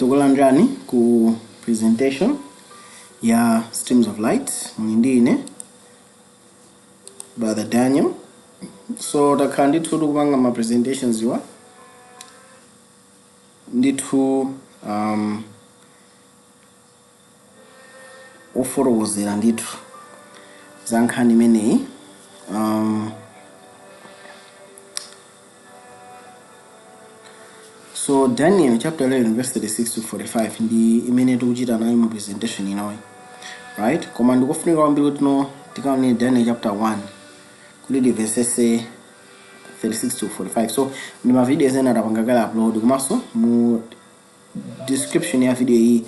Tikulandirani ku presentation ya Streams of Light. Muli ndi ine, Brother Daniel. So takhala ndithu tikupanga ma presentations iwa ndithu ofotokozera ndithu za nkhani imeneyi. So Daniel chapter 11 verse 36 to 45 ndi imene tikuchita nayo mu presentation inoyi, right? Koma ndikufunika kwambiri kuti no tikaone Daniel chapter 1 kuti timvetsetse 36 to 45. So ndi ma videos ena tapanga kale upload, komanso mu description ya video iyi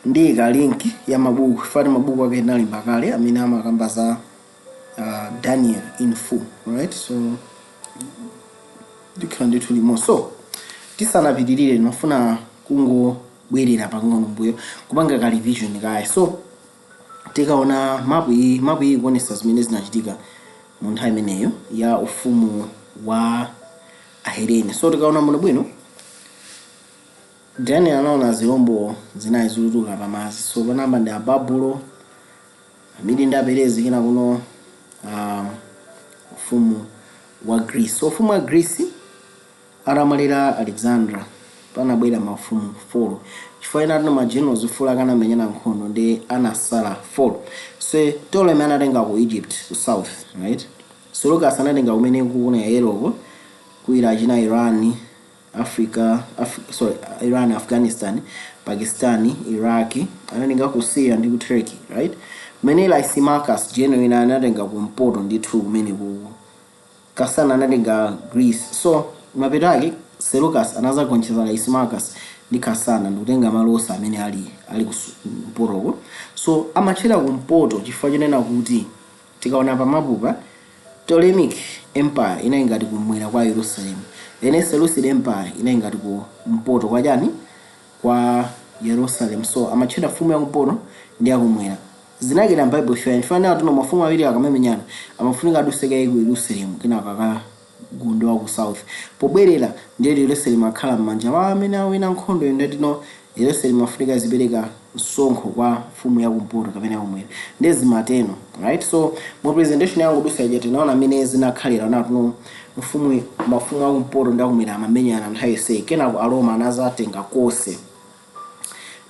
ndiyika link ya mabuku fati mabuku ake nalimba kale amene amakamba za Daniel in full, right? So ndikhala ndithu limo. So tisanapitirire, ndimafuna kungobwerera pang'ono mbuyo kupanga ka revision kaye. So tikaona mapu iyi, mapu iyi ikuonetsa zimene zinachitika mu nthawi imeneyo ya ufumu wa Ahelene. So tikaona muno bwino, Daniel anaona zirombo zinayi zikutuluka pamadzi. So panamba ndi Ababulo, Amidi ndi Aperezi, kena kuno ufumu wa Greece. So ufumu wa Greece atamwalira Alexandra, panabwera mafumu 4, chifukwa ena tino ma generals 4 akanamenyana nkhondo ndi anasala 4. So Ptolemy anatenga ku Egypt, ku south, right? Seleucus anatenga kumene kuona yellow kuira achina Iran, Africa, sorry, Iran, Afghanistan, Pakistan, Iraq, anatenga ku Syria ndi ku Turkey, right? Kumene Lysimachus general ina anatenga kumpoto ndithu kumene ku Cassander anatenga Greece. So mapeto ake Seleucus anazagonjetsa Lysimachus ndi Cassander ndikutenga malo onse amene ali kumpotoko. So amatchera kumpoto chifukwa chonena kuti tikaona pamapupa, Ptolemaic Empire inali ngati kumwera kwa Yerusalemu, then Seleucid Empire inali ngati kumpoto kwa chani, kwa Yerusalem. So amatchedwa mfumu yakumpoto ndi yakumwera. Zinakira m'Bible chifukwa chifukwa tino mafumu awiri akamamenyana amafunika aduse ku Yerusalemu, kenaka akagunde wa ku south. Pobwerera ndiye Yerusalemu akhala m'manja mwa amene awina nkhondo. Ndiye tino Yerusalemu afunika zipereka msonkho kwa mfumu yakumpoto kapena yakumwera, ndiye zimateno, right? So mu presentation yangu dusa ija tinaona amene zinakhalira natuno mfumu, mafumu akumpoto ndi akumwera amamenyana nthawi yonseyi. Kenako Aroma anazatenga konse.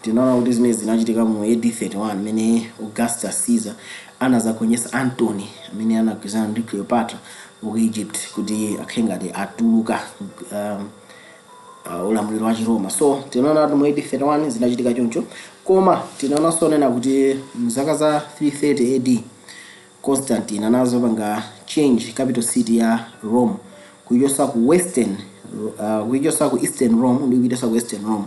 Tinaona kuti zimene zinachitika mu AD 31, amene Augustus Caesar anazagonjetsa Antony amene anagwirizana ndi Cleopatra ku Egypt kuti akhale ngati atuluka ulamuliro wa Chiroma. So tinaona kuti mu AD 31 zinachitika choncho. Koma tinaonanso nena kuti mzaka za 330 AD Constantine anazopanga change capital city ya Rome kuichosa ku western, kuichosa ku Eastern Rome ndi kuichosa ku Western Rome.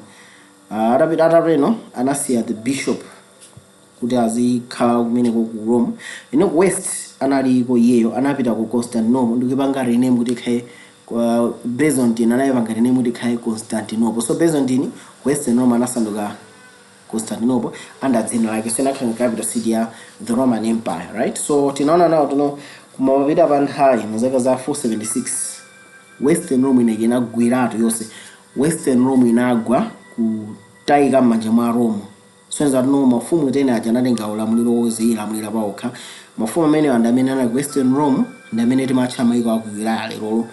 Atapita atateno anasiya the bishop kuti azikhala kumeneko ku Rome ino. Ku west analiko iyeyo, anapita ku Constantinople ndikupanga rename kuti ikhale Byzantine, anayipanga rename kuti ikhale Constantinople. So Byzantine, Western Rome anasanduka Constantinople under dzina lake, so inakhala capital city ya the Roman Empire, right? So tinaona nawo tino kumapita pa nthawi mu zaka za 476 Western Rome ineke inagwiratu yonse. Western Rome inagwa kutayika m'manja mwa Rome. Sonza tino mafumu tena aja anatenga ulamuliro wozilamulira pawokha. Mafumu amene ndi amene anali Western Rome ndi amene timatcha mayiko aku Ulaya lerolo.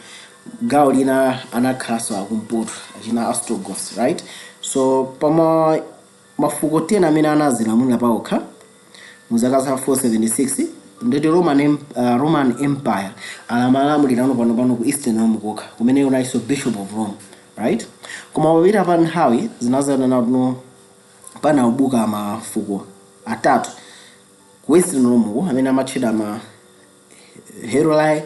Gawo lina anakhalanso akumpoto, achina Ostrogoths, right? So pama mafuko tena amene anazilamulira pawokha mu zaka za 476, nditi Roman Empire alamalamulirano pano pano ku Eastern Rome kokha, kumene unalinso bishop of Rome, right? Koma popita pa nthawi zinazana no panaubuka mafuko atatu ku Western Rome ko amene amatchedwa ma Heruli,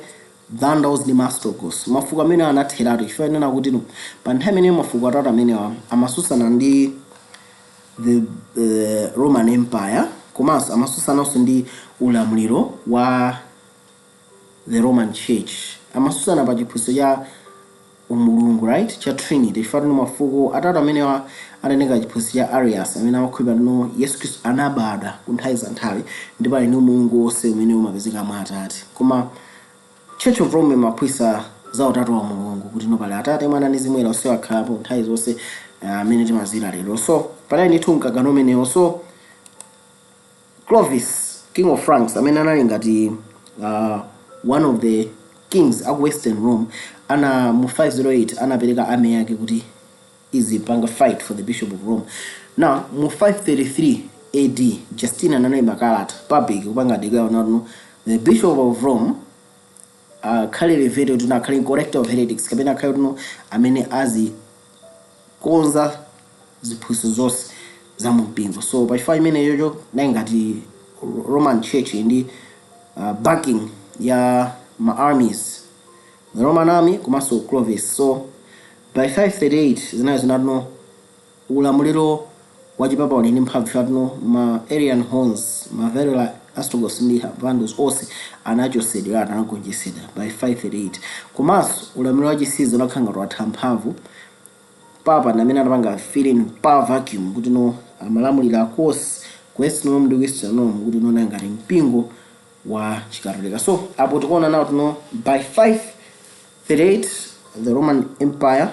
Vandals ndi ma Ostrogoths. Mafuko amene anatheratu chifukwa inena kuti no pa nthawi imene mafuko atatu amenewa amasusana ndi the Roman Empire, komanso amasusananso ndi ulamuliro wa the Roman Church, amasusana pa chiphunzitso cha umulungu, right, cha Trinity, chifukwa tino mafuko atatu amenewa anatenga chiphunzitso cha Arius amene amakhulupirira tino Yesu Khristu anabadwa ku nthawi za nthawi ndipo ali ndi umulungu wonse umene umapezeka mwa Atate. Koma Church of Rome imaphunzitsa za utatu wa Mulungu, kuti no pali Atate, Mwana ndi Mzimu Woyera, onse akhalapo nthawi zonse. Amene timazira lero. So panali ndithu mkangano umenewo. So Clovis, king of Franks, amene anali ngati one of the kings aku Western Rome, ana mu 508 anapereka army yake kuti izipanga fight for the bishop of Rome. Now mu 533 AD, Justinian analemba kalata public kupanga declare kuti the bishop of Rome akhale elevated kuti akhale corrector of heretics, kapena akhale kuti amene azikonza ziphunzitso zonse za mumpingo. So pachifukwa chimenecho nayi ngati Roman Church ndi backing ya ma armies, the Roman army komanso Clovis. So by 538 zinayi zinatino ulamuliro wa chipapa uli ndi mphamvu fatino ma Arian hordes, ma Vandal, Ostrogoths ndi Vandals onse anachosedwa, anagonjetsedwa by 538. Komanso ulamuliro wa Chisiza unakhala ngati watha mphamvu. Papa ndi amene anapanga fill in power vacuum kuti no amalamulira across ku Western Rome ndi ku Eastern Rome, kuti no ngati mpingo wa Chikatolika. So apo tikuona nawo tino by 538 the Roman Empire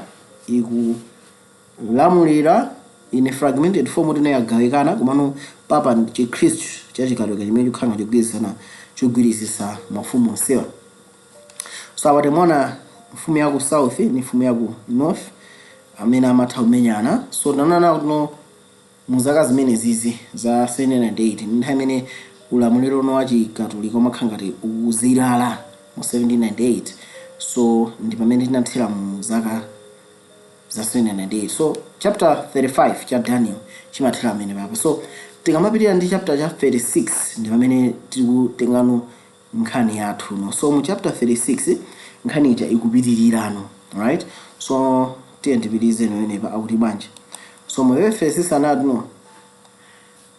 ikulamulira in a fragmented form, kuti yagawikana, komano papa ndi Chikhristu chachikatolika chimene chikukhala chogwirizana, chogwirizisa mafumu onsewa. So apa timaona mfumu yaku south ndi mfumu yaku north amene amatha kumenyana. So tinaona kuti mu zaka zimene zizi za 798 ndi nthawi imene ulamuliro uno wa Chikatolika umakhala ngati ukuzilala mu 1798. So ndi pamene tinathera mu zaka za 798. So chapter 35 cha Daniel chimathera pamene papa. So tikamapitira ndi chapter cha 36 ndi pamene tikutengano nkhani yathu no. So mu chapter 36 nkhani ija ikupitirirano, right? So tiye ndipitirize pamenepa. Akuti bwanji? So mu verse 36 anati no,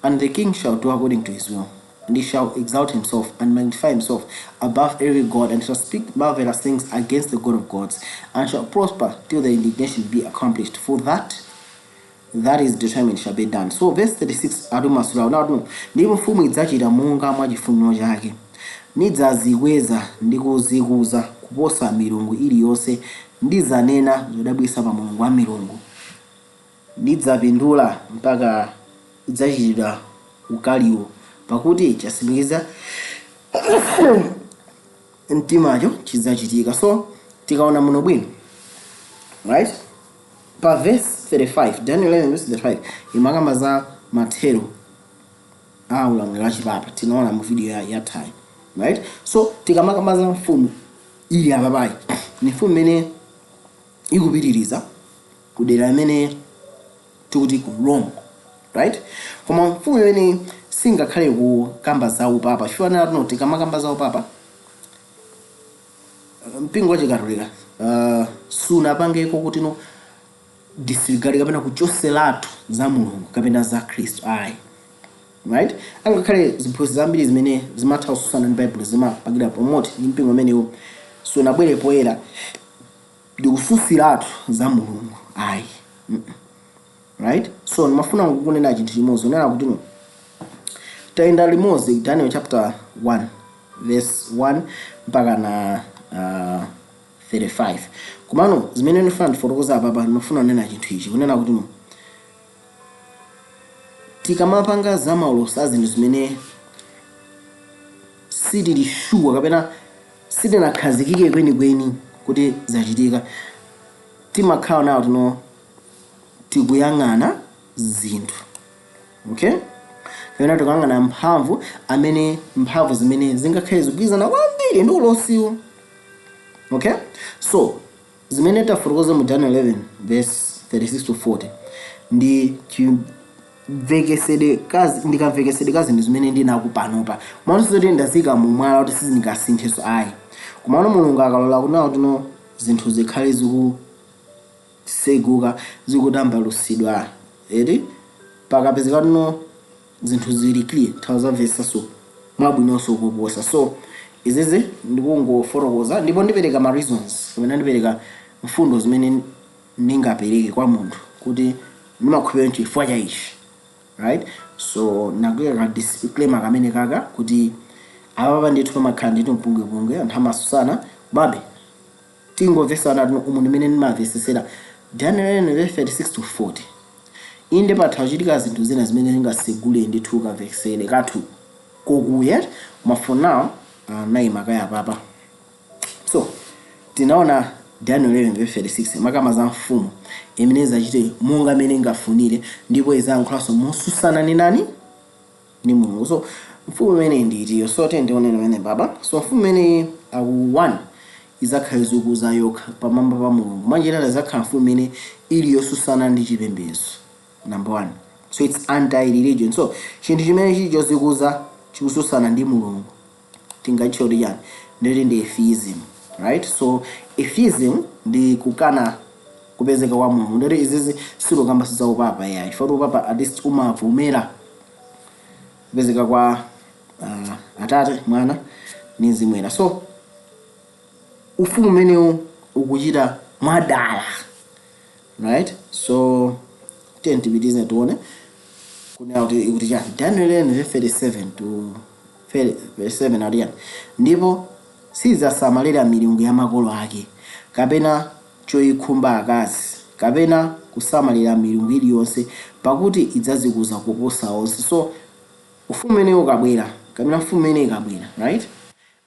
"And the king shall do according to his will, and he shall exalt himself and magnify himself above every god, and shall speak marvelous things against the God of gods, and shall prosper till the indignation be accomplished, for that that is determined shall be done." So verse 36 atumasula unati, "Ndipo mfumu idzachita monga mwa chifuniro chake, nidzazikweza ndi kuzikuza kuposa milungu iliyonse, ndidzanena zodabwitsa pa Mulungu wa milungu, ndidzapindula mpaka idzachitidwa ukaliwo, pakuti chatsimikiza mtimacho chidzachitika." So tikaona muno bwino, right, pa verse 35, Daniel 11 verse 35 imakamba za mathero a ulamuliro wa chipapa, tinaona mu video yathayi, right? So tikamakamba za mfumu ili apapayi, ni mfumu imene ikupitiriza kudera imene tikuti ku Rome, right? Koma mfumu imene singakhale kukamba za upapa, chifukwa tino tikamakamba za upapa, mpingo wa Chikatolika sunapangeko kuti no disregard kapena kuchoseratu za Mulungu kapena za Khristu, ayi, right? Angakhale ziphunzitso zambiri zimene zimatha kususana ndi Baibulo zimapangidwa promote ndi mpingo umenewu, sunabwere poyera ndikususiratu za Mulungu, ayi. Right? So ndimafuna kukunena chinthu chimodzi, unena kuti no tayenda limodzi Daniel chapter 1 verse 1 mpaka na 35. Komano zimene ndifuna ndifotokoza apapa, ndimafuna kunena chinthu ichi, kunena kuti no tikamapanga za maulosi a zinthu zimene sitili sure kapena sitinakhazikike kwenikweni kuti zachitika, timakhala nawo tino tikuyang'ana zinthu, okay, kapena tikuyang'ana mphamvu, amene mphamvu zimene zingakhale zikugwirizana kwambiri ndi ulosiwo, okay? So zimene tafotokoza mu Daniel 11 verse 36 to 40 ndi chimvekesedwe kazi, ndikamvekesedwe ka zinthu zimene ndinakupanopa mwanso zoti ndazika mumwala kuti sizingasinthenso, ayi. Komano Mulungu akalola kunawo tino zinthu zikhale zikuseguka, zikutambalusidwa, eti pakapezeka tino zinthu zili clear, nthawi zamvesaso mwabwinonso kuposa. So izizi ndikungofotokoza ndipo ndipereka ma reasons kapena ndipereka mfundo zimene ndingapereke kwa munthu kuti ndimakhulupirira chifukwa cha ichi, right? So nakuika ka disclaimer kamene kaka kuti apapa ndithu pamakhala ndithu mpungwepungwe, anthu amasusana, komabe tingomvesana tino umu ndimene ndimamvesesera. Daniel 11 verse 36 to 40. Inde, patha kuchitika zinthu zina zimene zingasegule ndithu kamvesere kathu kokuya, koma for now nayima kaya papa. So tinaona Daniel 11 verse 36 makama za mfumu imene zachite monga imene ingafunire, ndipo izayankhulanso mosusana ni nani? Ni Mulungu. So mfumu imene nditiyo? So tiye ndionene imene baba. So mfumu imene aku 1 izakhala izikuza yokha pamwamba pa Mulungu, mwanjira izakhala mfumu imene ili yosusana ndi chipembedzo, number one. So it's anti religion. So chinthu chimene chili chozikuza chikususana ndi Mulungu tingachite kuti chani? Nditi ndi atheism, right? So atheism ndi kukana kupezeka kwa Mulungu. Nditi izizi silukamba za upapa yayi, chifukwa upapa at least umavomera kupezeka kwa Atate, Mwana ndi Mzimu Woyera. So ufumu umenewu ukuchita mwadala, right? So tiye tipitize tione kunena kuti ikuti chani. Daniel 11 verse 37 to 37 ati chani? Ndipo sidzasamalira milungu ya makolo ake, kapena choyikhumba akazi, kapena kusamalira milungu iliyonse, pakuti idzazikuza kuposa onse. So ufumu umene ukabwera, kapena mfumu imene ikabwera, right,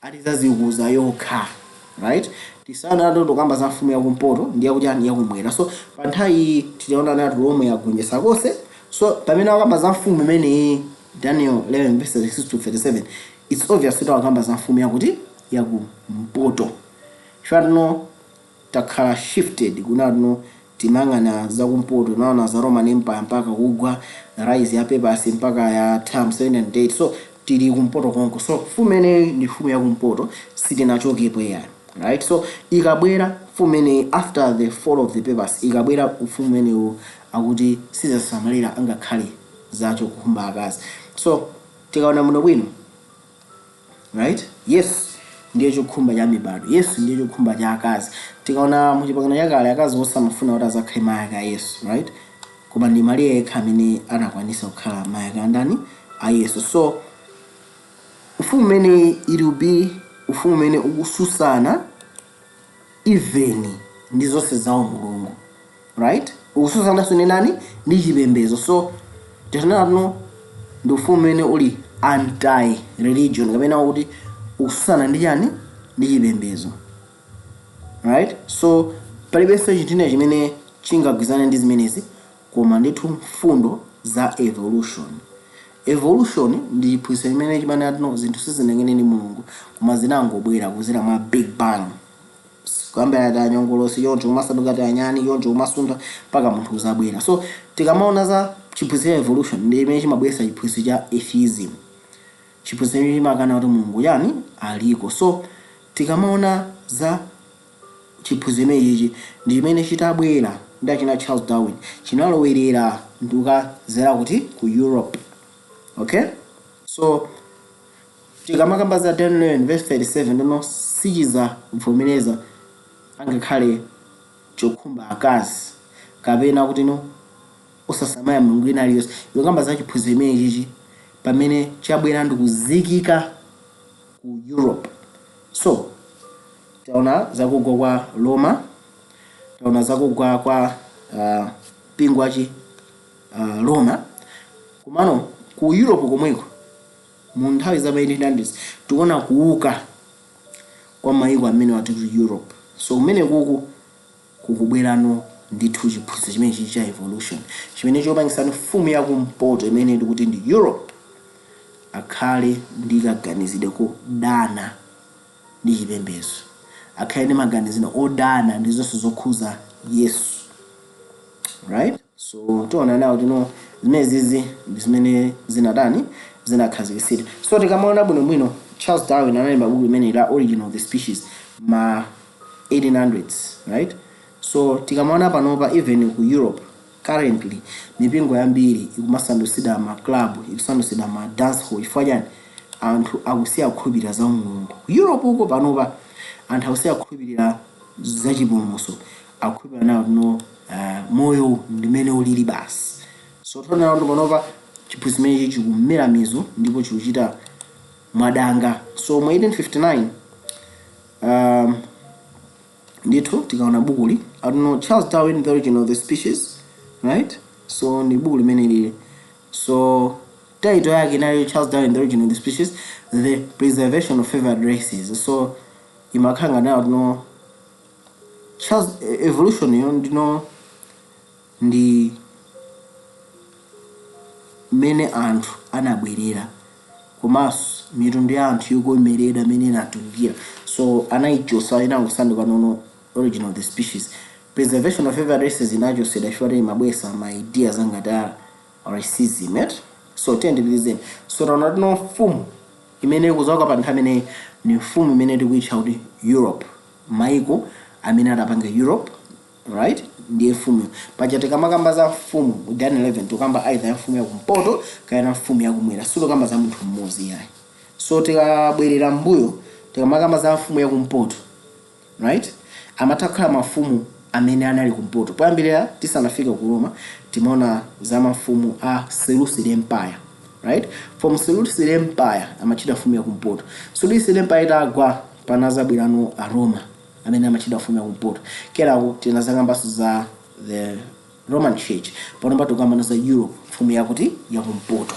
ati idzazikuza yokha, right? Tisana tokamba za mfumu yakumpoto ndi yakuchani? Yakumwera. So pa nthawi iyi tinaona nati Rome yagonjetsa konse. So pamene akamba za mfumu imeneyi, Daniel 11 verse 36 to 37, it's obvious kuti akamba za mfumu yakuti? Yakumpoto. Chifukwa takhala shifted kunatino timayang'ana zakumpoto, naona za Roman Empire mpaka kugwa, rise ya papacy mpaka ya term 7 and 8. So tili kumpoto konko. So mfumu imeneyi ndi mfumu yakumpoto, sitinachokepo yani, right? So ikabwera mfumu imeneyi after the fall of the papacy, ikabwera ufumu umenewu, akuti sizasamalira angakhale zacho kukhumba akazi. So tikaona muno bwino, right, Yesu ndiye chokhumba cha mibado, Yesu ndiye chokhumba cha akazi. Tikaona muchipangano chakale, akazi onse amafuna kuti azakhale mayi ake a Yesu, right? Koma ndi Mariya yekha amene anakwanisa kukhala mayi ake andani? A Yesu. So ufumu umene, it will be ufumu umene ukususana even ndi zonse zawo Mulungu, right? Ukususananso ndi nani? Ndi chipembedzo. So titanatino ndi ufumu umene uli anti religion, kapena kuti ukususana ndi chani? Ndi chipembedzo, right? So palibenso chinthu china chimene chingagwizane ndi zimenezi koma ndithu mfundo za evolution. Evolution ndi chiphunzitso chimene chimene atino zinthu sizinengene ndi Mulungu, koma zinangobwera kuzera mwa Big Bang, kuyambira ta nyongolosi yoncho, kumasanduka ta nyani yoncho, kumasunda mpaka munthu uzabwera. So tikamaona za chiphunzitso cha evolution, ndi imene chimabweretsa chiphunzitso cha atheism, chiphunzitso chimene chimakana kuti Mulungu yani? Aliko. So tikamaona za chiphunzitso chimenechi, ndi chimene chitabwera ndi achina Charles Darwin, chinalowerera ndikukazera kuti? Ku Europe, okay? So tikamakamba za Daniel 11 verse 37, ndono sichizavomereza angakhale chokhumba akazi, kapena kuti no osasamala mulungu ina aliyonse. Ikamba za chiphunzitso chimene chichi pamene chabwera ndikuzikika ku Europe. So taona zakugwa kwa Roma, taona zakugwa kwa mpingo wachi Roma. Komano ku Europe komweko mu nthawi za 1800s tikuona kuuka kwa mayiko amene wati ku Europe. So kumene kuku kukubwerano ndithu chiphunzitso chimene chichi cha evolution, chimene chopangitsani mfumu yakumpoto imene ndikuti ndi Europe akhale ndi kaganizidwe kodana ndi chipembedzo, akhale ndi maganizidwe odana ndi zonse zokhuza Yesu, right? So tiona nawo tino zimene zizi ndi zimene zinatani? Zinakhazikitsidwa. So tikamaona bwinobwino, Charles Darwin analemba buku limene la Origin of the Species ma 1800s, right? So tikamaona panopa, even ku Europe currently, mipingo yambiri ikumasandutsidwa ma club, ikusandutsidwa ma dance hall. Chifukwa chani? Anthu akusiya kukhulupirira za Mulungu. Ku Europe uko panopa anthu akusiya kukhulupirira zachipulumutso, akukhulupirira nawo tino moyo ndimene ulili basi. So tiona kuti panopa chiphunzitso chimenechi chikumera mizu ndipo chikuchita mwadanga. So mu 1859 Ndithu tikaona bukuli, I don't know, Charles Darwin, The Origin of the Species, right? So ndi buku limene lili, so title yake inali Charles Darwin, The Origin of the Species, The Preservation of Favored Races. So imakhala ngati no Charles evolution yo ndino ndi mmene anthu anabwerera komanso mitundu ya anthu yokomerera imene inatulukira. So anayichosa, inangosanduka nono Origin of the Species. Preservation of Favored Races inachosedwa chifukwa imabwesa ma ideas angati a racism, right? So tiyendipitizeni. So taona tino mfumu imene ikuzoka pa nthawi imeneyi ni mfumu imene tikuitcha kuti Europe, maiko amene adapanga Europe, right? Ndiye mfumu. Paja tikamakamba za mfumu mu Daniel 11, tikamba either ya mfumu yakumpoto kapena mfumu yakumwera, sitikamba za munthu mmodzi yayi. So tikabwerera mbuyo, tikamakamba za mfumu yakumpoto, right, amatha kukhala mafumu amene anali kumpoto poyambirira tisanafike ku Roma. Timaona za mafumu a Seleucid Empire, right? From Seleucid Empire amachita mfumu yakumpoto. Seleucid Empire itagwa, panazabwerano a Roma amene amachita mfumu yakumpoto. Kenako tinazakambanso za the Roman Church. Pano tikukamba za Europe, mfumu yakuti yakumpoto,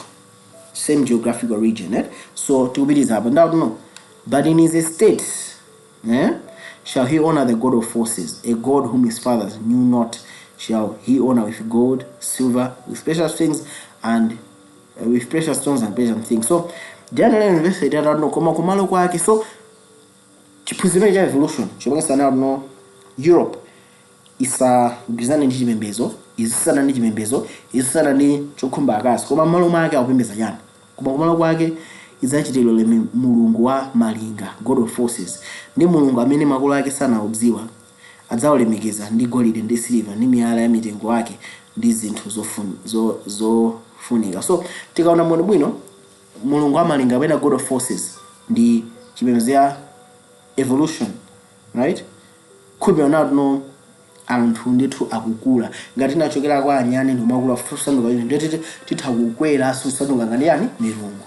same geographical region, eh? So tikupitiriza apa ndakuti no, "But in his estate, eh, shall he honor the God of forces, a god whom his fathers knew not shall he honor with gold, silver, with precious things and with precious stones and precious things." So Daniel 11 verse 8 no, koma kumalo kwake. So chiphunzitso cha evolution chomwe nawo no Europe isagwirizane ndi chipembedzo, izisana ndi chipembedzo, izisana ndi chokhumba akazi, koma m'malo mwake akupembedza chani? Koma kumalo kwake idzachitidwa ulemu mulungu wa malinga, God of forces, ndi mulungu amene makolo ake sanaudziwa adzawulemekeza ndi golide ndi siliva ndi miyala ya mitengo wake ndi zinthu zofunika. So tikaona mwino bwino, mulungu amalinga kapena God of forces ndi chipembedzo ya evolution, right? Khupira nato anthu ndithu akukula ngati tinachokera kwa anyani ndimakula kusanduka ine, ndithu titha kukwera kusanduka ngati yani? Milungu,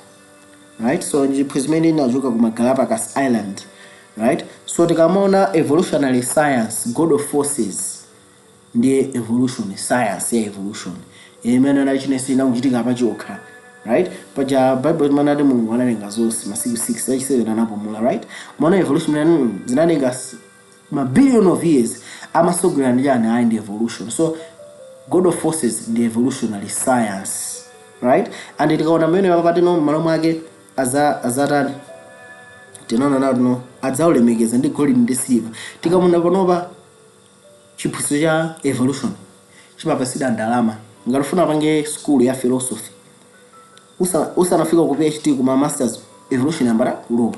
right? So chiphunzitso chimene inachoka ku Galapagos Island, right? So tikamaona evolutionary science, God of forces ndiye evolution science ya evolution imene anali chinesi inakuchitika pachokha, right? Paja Bible imanati Mulungu analenga zonse masiku 6, achi7 anapumula, right? Mwana evolution imene zinalenga ma billion of years amasogolera ndi chani? Ayi, ndi evolution. So God of forces ndi evolutionary science, right? And tikaona mmene papatino m'malo mwake azatani, tinaona nawo tino adzaulemekeza ndi golide ndi silver. Tikamuna panopa chiphunzitso cha evolution chimapasidwa ndalama. Ngati ufuna pange school ya philosophy, usanafika ku PhD, kuma masters, evolution yambara kulowa.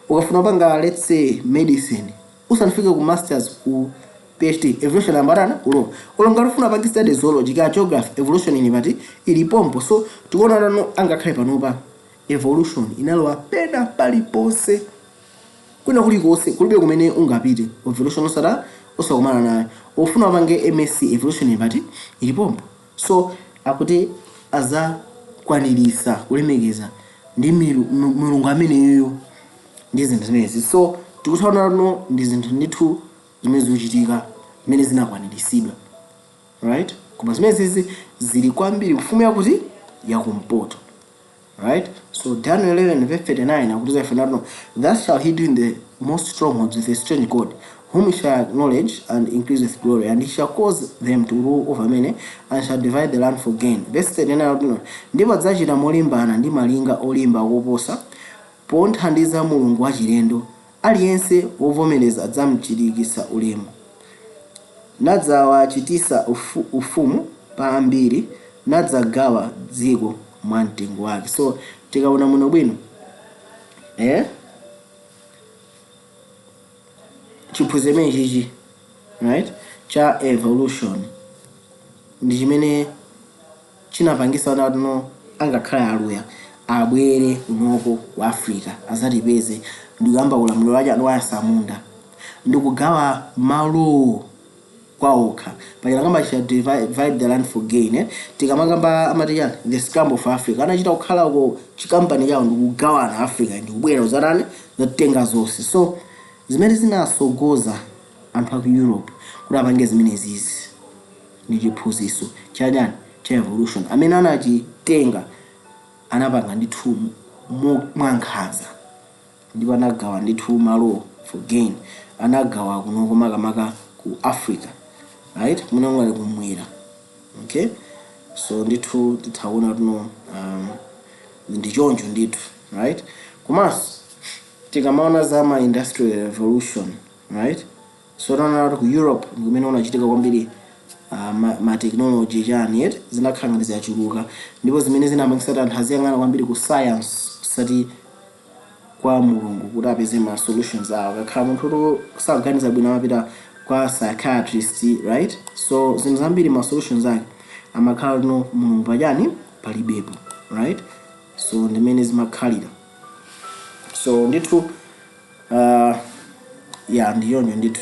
Ukafuna kupanga, let's say, medicine, usanafike ku masters, ku PhD, evolution yambarana kulowa. Ulo ngati ufuna pange study zoology ka geography, evolution ili pati? Ili pompo. So tikuona nano angakhale panopa evolution inalowa pena paliponse, kwina kulikonse, kulibe kumene ungapite evolution osata osakumana nayo. Ufuna upange MSc, evolution ili pati? Ili pompo. So akuti azakwanirisa kulemekeza ndi milungu ameneyo ndi zinthu zimenezi. So tikuthaona no ndi zinthu ndithu zimene zikuchitika, zimene zinakwaniritsidwa, right? Koma zimenezi zili kwambiri kufumu yakuti yakumpoto, right? So Daniel 11 verse 39 akutiza ife nati, "Thus shall he do in the most strongholds with a strange god, whom he shall acknowledge and increase with glory, and he shall cause them to rule over many and shall divide the land for gain." Verse 39 akuti, "Ndipo adzachita molimbana ndi malinga olimba koposa ponthandiza mulungu wachilendo; aliyense wovomereza adzamuchirikisa ulemu, nadzawachitisa ufumu pa ambiri, nadzagawa dziko mwa mtengo wake." So tikaona muno bwino, eh, chiphunzitso chimene chichi, right, cha evolution ndi chimene chinapangisa kuti no angakhale aluya abwere kunoko ku Africa, azatipeze ndikuyamba ulamuliro wake wa asamunda ndikugawa malo kwaokha. Pachina cha divide the land for gain, eh? Tikamakamba amati chani? The Scramble for Africa. Anachita kukhalako chikampani chawo ndikugawana Africa, ndikubwera uzatani, zatenga zonse. So zimene zinasogoza Anthu aku Europe kuti apange zimenezizi ndi chiphunzitso chachani? Cha evolution. Amene anachitenga anapanga ndithu mwankhanza, ndipo anagawa ndithu malo for gain. Anagawa kunoko, makamaka ku Africa, right? Munangati kumwera, okay? So ndithu tithaona tuno ndi choncho ndithu, right? Komanso tikamaona za ma Industrial Revolution, right? So taona kuti ku Europe ndi kumene unachitika kwambiri ma technology chani yet zinakhala ngati zachuluka, ndipo zimene zinapangisa kuti anthu aziyang'ana kwambiri ku science, kusati kwa Mulungu, kuti apeze ma solutions awo. Kakhala munthu kuti sakuganiza bwino, amapita kwa psychiatrist, right? So zinthu zambiri, ma solutions ake amakhala no Mulungu pachani? Palibepo, right? So ndimene zimakhalira. So ndithu ya, ndiyonyo ndithu.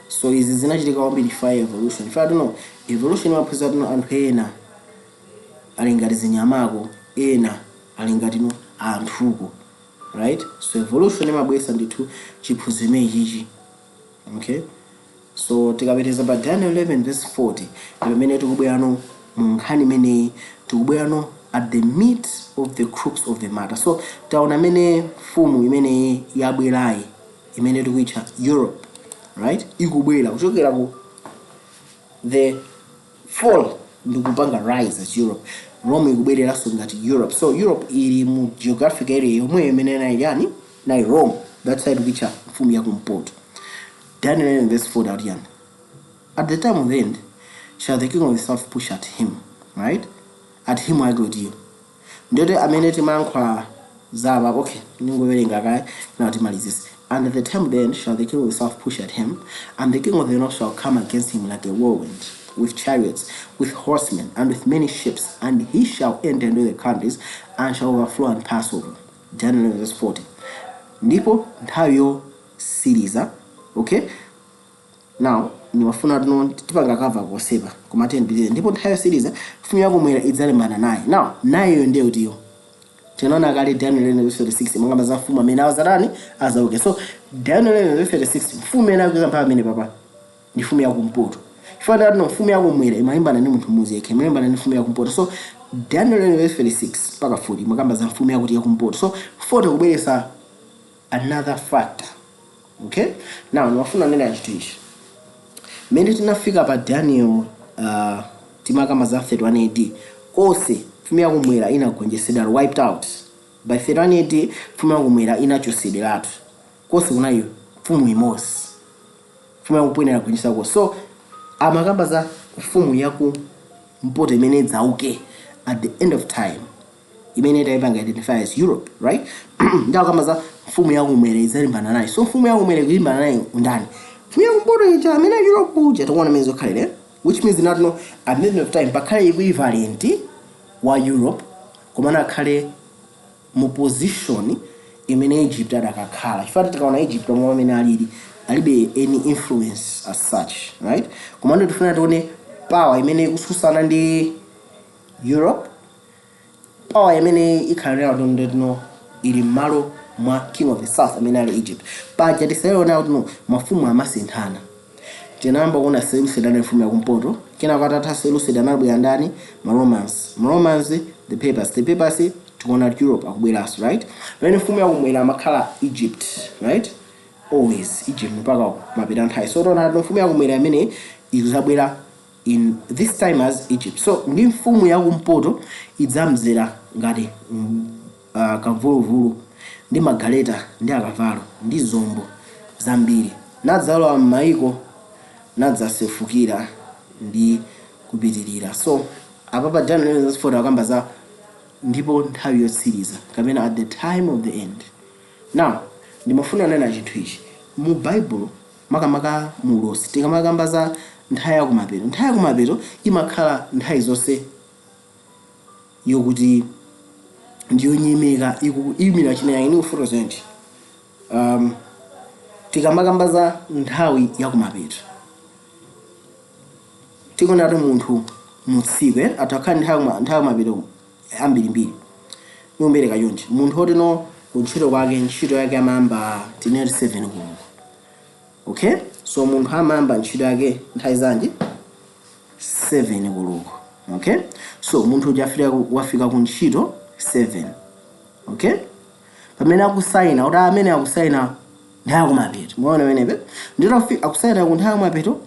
So izi zinachitika kwambiri fa evolution. Fa tuno evolution imaphunzitsa tuno anthu ena ali ngati zinyamako, ena ali ngati no anthuko, right? So evolution imabweretsa ndithu chiphunzitso imene chichi, okay? So tikapitiriza pa Daniel 11 verse 40, ndi pamene tikubwerano mu nkhani imeneyi, tikubwerano at the meat of the crux of the matter. So taona imene mfumu imeneyi yabwerayi, imene tikuitcha Europe, right? Ikubwera kuchokera ku the fall ndikupanga rise as Europe. Rome ikubwereranso ngati Europe. So Europe ili mu geographic area yomweyo imene nayi yani? Nayi Rome. That side kuitcha mfumu yakumpoto. Daniel 11 verse 4 akuti yani? "At the time of the end shall the king of the south push at him," right? At him akuti ndiyoti amene timayankhula zapa. Okay, ningowerenga kaye now, timalizise. "And at the time of the end shall the king of the south push at him, and the king of the north shall come against him like a whirlwind, with chariots, with horsemen, and with many ships, and he shall enter into the countries and shall overflow and pass over." Daniel 11 verse 40. Ndipo nthawi yosiriza, okay? Now nimafuna tuno tipanga cover kosepa, koma tiyendilire. Ndipo nthawi yosiriza mfumu yakumwera idzalimbana naye. Now nayeyo ndiye utiyo? Tinaona kale Daniel 11 verse 36, mangamba za mfumu amene awazatani? Azauke. So Daniel 11 verse 36, mfumu imene akuiza mpaka amene papa ndi mfumu yakumpoto. Chifukwa tino mfumu yakumwera imalimbana ndi munthu mmodzi yekha, imalimbana ndi mfumu yakumpoto. So Daniel 11 verse 36 mpaka 40 makamba za mfumu yakuti? Yakumpoto. So 40 kubweresa another factor, okay? Now ndimafuna nena chinthu ichi. Mmene tinafika pa Daniel, timakamba za 31 AD konse mfumu yakumwera inagonjetsedwa, wiped out by 31 AD. Mfumu yakumwera inachosedweratu konse, kunayo mfumu imodzi. Mfumu yakumpoto inagonjetsa konse. So amakamba za mfumu yakumpoto imene idzauke at the end of time, imene tayipanga identify as Europe, right? Ndakamba za mfumu yakumwera idzalimbana naye. So mfumu yakumwera ikulimbana naye ndani? Mfumu yakumpoto ija amene Europe uja. Tikuona imene zokhalire, which means not no at the end of time pakhale equivalent wa Europe, komana akhale mu position imene Egypt adakakhala, chifukwa tikaona Egypt omwe amene alili, alibe any influence as such, right? Komano tifuna tione power imene ikususana ndi Europe, power imene ikhalira ndino ili m'malo mwa king of the south amene ali Egypt. Paja tisayiona kuti no mafumu amasinthana. Tinayamba kuona Seleucid anali mfumu yakumpoto. Kenako atatha Seleucid anabwera ndani? Ma Romans. Ma Romans, the Papacy. The Papacy, tikuona Europe akubweranso, right? Pamene mfumu yakumwera amakhala Egypt, right? Always Egypt mpaka mapita nthawi. So tiona kuti mfumu yakumwera imene ikuzabwera in this time as Egypt. So ndi mfumu yakumpoto idzamzera ngati kamvuluvulu, ndi magaleta ndi akavalo ndi zombo zambiri, nadzalowa m'mayiko, nadzasefukira ndi kupitirira. So apa pa Daniel 11:40 akamba za ndipo nthawi yotsiriza, kapena at the time of the end. Now ndimafuna nena chinthu ichi. Mu Baibulo, makamaka mu ulosi, tikamakamba za nthawi yakumapeto, nthawi yakumapeto imakhala nthawi zonse yokuti ndiyonyemeka, ikuyimira china yake. Ndikufotokoza nti tikamakamba za nthawi yakumapeto, tikuona kuti munthu mutsiku atakhala nthawi yakumapeto ambirimbiri. Nikumbereka chonchi: munthu woti no kuntchito kwake, ntchito yake amayamba tinene 7 koloko. Okay, so munthu amayamba ntchito yake nthawi zanji? 7 koloko. Okay, so munthu uja wafika ku ntchito 7. Okay, pamene akusaina kuti amene akusaina nthawi yakumapeto, muona pamenepe ndito akusaina ku nthawi yakumapeto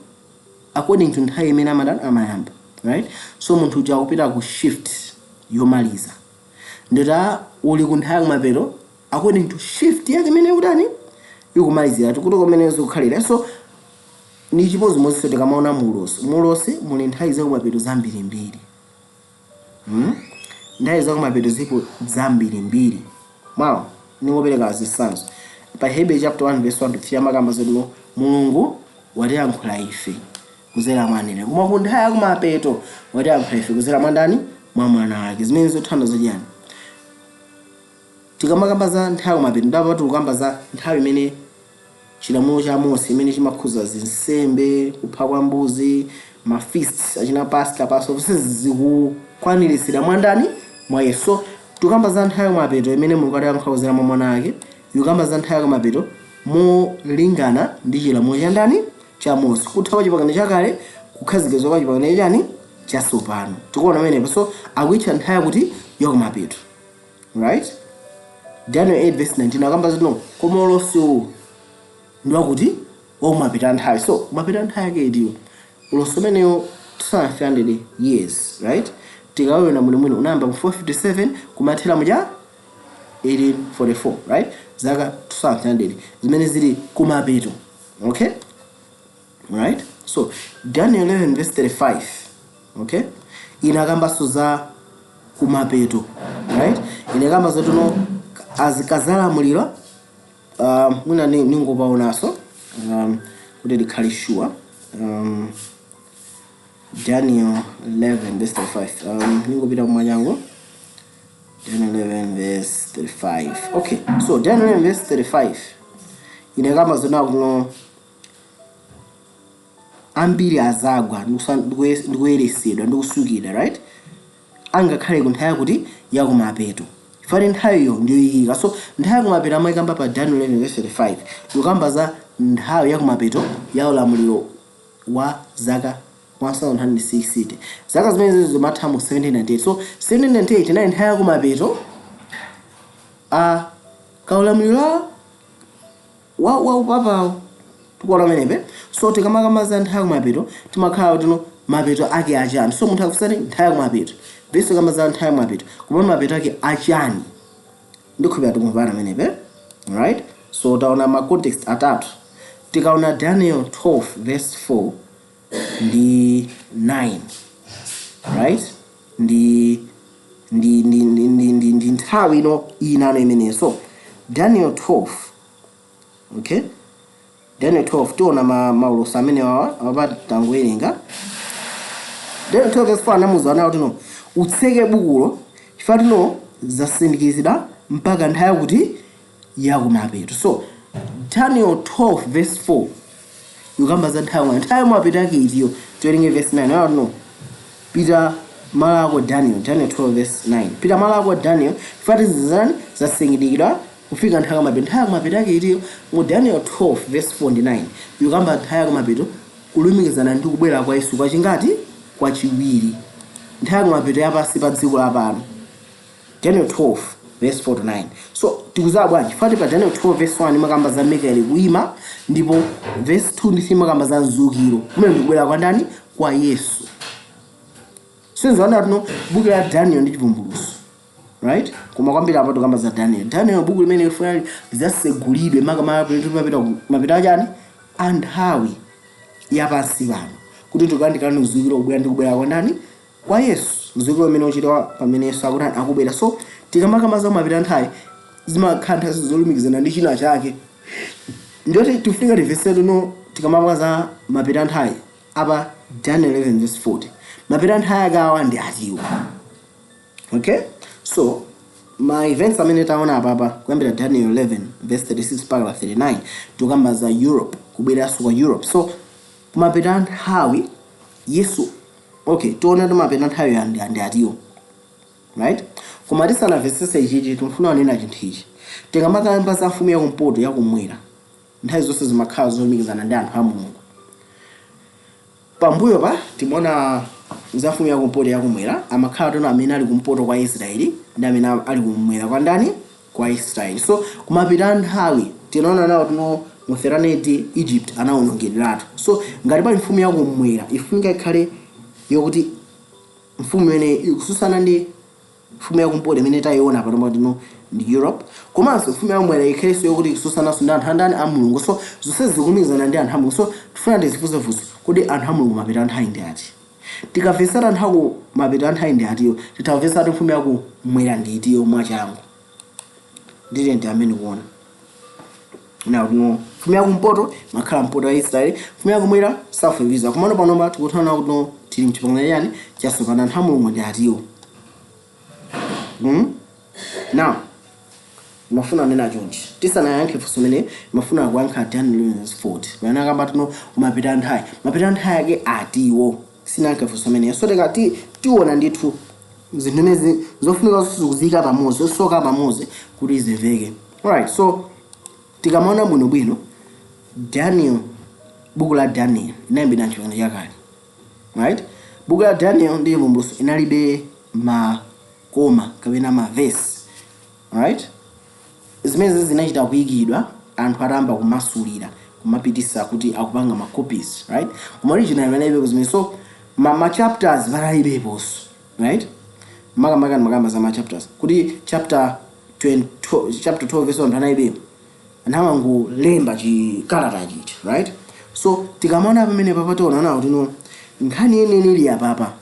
according to nthawi imene amadani amayamba, right? So munthu uja akupita ku shift yomaliza, ndita uli ku nthawi yakumapeto according to shift yake imene ikutani, ikumalizira, tikuti kumene zikukhalira. So ni chimodzimodzi tikamaona mulosi. Mulosi muli nthawi zakumapeto zambirimbiri, Nthawi zakumapeto zipo zambirimbiri. Mwawo ningopereka zitsanzo. Pa Hebrew chapter 1 verse 1 to 3 amakamba zoti Mulungu watiyankhula ife kuzera mwa aneneri, koma ku nthawi yakumapeto watiyankhula ife kuzera mwa ndani? Mwa Mwana wake. Zimene zothandiza chiyani? Tikamakamba za nthawi yakumapeto, ndapa tikukamba za nthawi imene chilamulo cha Mose imene chimakhuza zinsembe, kupha kwa mbuzi, ma feasts achina Pasca, Passover, zikukwaniritsidwa mwa ndani? Mwa Yesu. So tikukamba za nthawi yakumapeto imene Mulungu atiyankhula kuzera mwa Mwana wake. Tikukamba za nthawi yakumapeto molingana ndi chilamulo cha ndani? Cha Mose, kutha kwa Chipangano Chakale, kukhazikitsidwa kwa Chipangano chani? Chatsopano. Tikuona pamenepo. So akuitcha nthawi yakuti yakumapeto, right? Daniel 8 verse 19 akamba zino, koma ulosi uwu ndiwakuti wakumapeto nthawi. So kumapeto nthawi yake itiyo? Ulosi umeneyo 200 years, right? Tikawona mwinimwino unayamba mu 457 kumathera muja 1844, right? Zaka 200 zimene zili kumapeto. Okay, right? So Daniel 11 verse 35, okay, inakambanso za kumapeto, right? Inakamba zotino azikazalamulira. Mwina ningopaonanso kuti likhale sure. Daniel 11 verse 35, ningopita kumwanyango. Daniel 11 verse 35. Okay, so Daniel 11 verse 35 inakamba zona kuno ambiri azagwa ndikuyeresedwa ndikusukidwa, right? Angakhale ku nthawi yakuti yakumapeto, fani nthawiyo ndiyoyikika. So nthawi yakumapeto amayikamba pa Daniel 11 verse 35 ikukamba za nthawi yakumapeto ya ulamuliro wa zaka 1160. Zaka zimene zimatha mu 1798. So 1798 inali nthawi yakumapeto a kaulamuliro wa upapawo. Tikuona pamenepe. So tikamakamba za nthawi yakumapeto, timakhala kuti no mapeto ake achani? So munthu akusati nthawi yakumapeto, verse kamba za nthawi yakumapeto, koma mapeto ake achani? Ndikhulupirira tikumvana pamenepe, right? So taona ma context atatu. Tikaona Daniel 12 verse 4 ndi 9, right, ndi nthawi ino inano imeneyo. So Daniel 12, okay, Daniel 12 tiona maulosi amene wawa apa tangowerenga. Daniel 12 verse 4 anamuwuza nawo tino utseke bukulo chifukwa tino zasindikizidwa mpaka nthawi yakuti yakumapeto. So Daniel 12 verse 4 yukamba za nthawi yakumapeto. Nthawi yakumapeto yake itiyo? Tiwerenge verse 9 nawo tino pita malo ako Daniel. Daniel 12 verse 9, pita malo ako Daniel, chifukwa zizani zasindikizidwa kufika nthawi yakumapeto. Nthawi yakumapeto yake itiyo? Mu Daniel 12 verse 4 ndi 9 yukamba nthawi yakumapeto kulumikizana ndi kubwera kwa Yesu kwachingati? Kwachiwiri. Nthawi yakumapeto yapansi pa dziko lapano, Daniel 12 verse 4 to 9. So tikuziwa bwanji? Fati pa Daniel 12 verse 1 imakamba za Mikaeli kuima, ndipo verse 2 ndi 3 imakamba za mzukiro kumene ndikubwera kwa ndani? Kwa Yesu. Sinzoona tuno buku la Daniel ndi Chivumbulutso, right? Koma kwambiri apo tikamba za Daniel. Daniel buku limene lifuna lizasegulidwe mapita mapita achani? A nthawi yapansi pano, kuti tikandikane mzukiro kubwera ndi kubwera kwa ndani? Kwa Yesu. Mzukiro umene uchitwa pamene Yesu akutani? Akubwera. So tikamakamba za mapita nthawi, zimakhala nthawi zolumikizana ndi china chake. Ndiyoti tifika tivese tuno tikamakamba za mapita nthawi apa Daniel 11 verse 40, mapita nthawi akawa ndi atiwo? Okay, so ma events amene taona apapa kuyambira Daniel 11 verse 36 mpaka 39, tikukamba za Europe, kubweranso kwa Europe. So kumapita nthawi Yesu, okay, tione timapita nthawi ndi atiwo, right? Koma tisanamvetsetse ichichi, timfuna kunena chinthu ichi. Tikamakamba za mfumu yakumpoto, yakumwera Nthawi zonse zimakhala zolumikizana ndi anthu a Mulungu. Pambuyo pa timaona za mfumu yakumpoto, yakumwera, amakhala tono amene ali kumpoto kwa Israeli ndi amene ali kumwera kwa ndani? Kwa Israeli. So kumapita nthawi tinaona nawo tino mu 31 AD Egypt anawonongedweratu. So ngati pali mfumu yakumwera, ifunika ikhale yokuti mfumu imene ikususana ndi mfumu yakumpoto imene tayiona pano tino ndi Europe, komanso mfumu yakumwera ikhalenso yokuti ikususananso ndi anthu andani? A Mulungu. So zonse zikulumikizana ndi anthu a Mulungu. So tifuna tizifunsefunse kuti anthu a Mulungu mapita anthawi ndi ati? Tikamvesera anthu aku mapita anthawi ndi atiyo, titamvesera mfumu yakumwera ndi itiyo mwachangu. Ndite ndi amene kuona now tino mfumu yakumpoto makhala mpoto ya Israeli, mfumu yakumwera south of Israel. Komano panopa tikuthana kuti no, tili mchipangano chani? Chatsopano. Anthu a Mulungu ndi atiwo? Now mafuna nena chonchi, tisanayankhe funso mene mafuna kuyankha Daniel 40 pamene akamba tino kumapita nthawi, mapita nthawi ake atiwo, sinayankhe funso mene. So tikati tiona ndithu zinthu imezi zofunika zonse kuziyika pamodzi, zosoka pamodzi kuti zimveke. Alright, so tikamaona bwinobwino Daniel, buku la Daniel inayambira mchipangano chakale, right? Buku la Daniel ndi Chivumbulutso inalibe makoma kapena mavesi, right? Zimene zinachita kuyikidwa anthu atayamba kumasulira, kumapitisa kuti akupanga ma copies, right? Koma original panalibepo zimene. So ma chapters panalibeponso, right? Makamaka makamba za ma chapters kuti chapter 20, chapter 12 verse 1 panalibepo, anthu amangolemba chikalata chicha, right? So tikamaona pamene papationa nawo tino nkhani yenene ili apapa,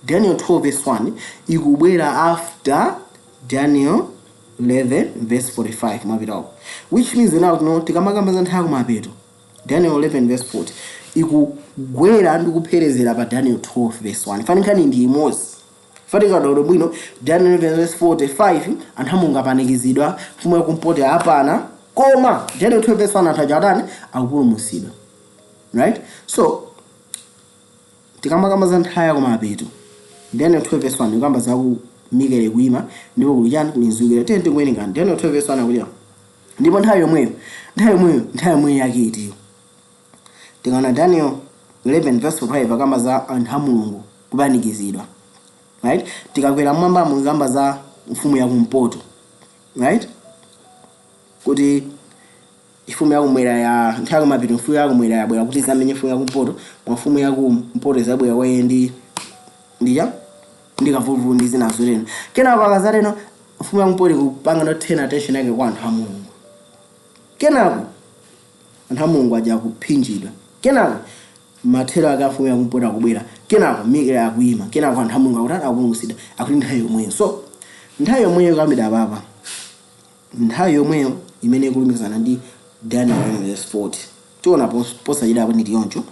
Daniel 12 verse 1 ikubwera after Daniel 11 verse 45 mwapitawo, which means now tino tikamakamba za nthawi kumapeto, Daniel 11 verse 40 ikugwera ndi kupherezera pa Daniel 12 verse 1. Fani nkhani ndi imodzi. Fatika bwino Daniel 11 verse 45, anthu a Mulungu apanikizidwa, mfumu yakumpoto apana, koma Daniel 12 verse 1 anthu aja atani? Akupulumutsidwa, right? So tikamakamba za nthawi yakumapeto, Daniel 12 verse 1 ikamba za ku Mikaeli kuima ndipo kuli chani? Kuli mzukira. Tiye tikuwerenga Daniel 12 verse 1, akuti ndipo nthawi yomweyo, nthawi yomweyo, nthawi yomweyo yake itiyo? Tikaona Daniel 11 verse 5 akamba za anthu a Mulungu kupanikizidwa, right? Tikakwera mmwambamo ikamba za mfumu yakumpoto, right? Kuti mfumu yakumwera ya nthawi yakumapeto, mfumu yakumwera yabwera kuti izamenye mfumu yakumpoto, mwa mfumu yakumpoto izabwera kwa iye ndi ndicha ndi kamvuluvulu ndi zina zotero. Kenako akazateno mfumu yakumpoto ikupanga no turn attention yake kwa anthu a Mulungu. Kenako anthu a Mulungu aja akuphinjidwa. Kenako mathero ake a mfumu yakumpoto akubwera. Kenako Mikaeli akuyima. Kenako anthu a Mulungu akuti akupulumutsidwa. Akuti nthawi yomweyo. So nthawi yomweyo kambida apapa, nthawi yomweyo imene ikulumikizana ndi Daniel 11 verse 40, tiona posachedwa apo nditi yoncho.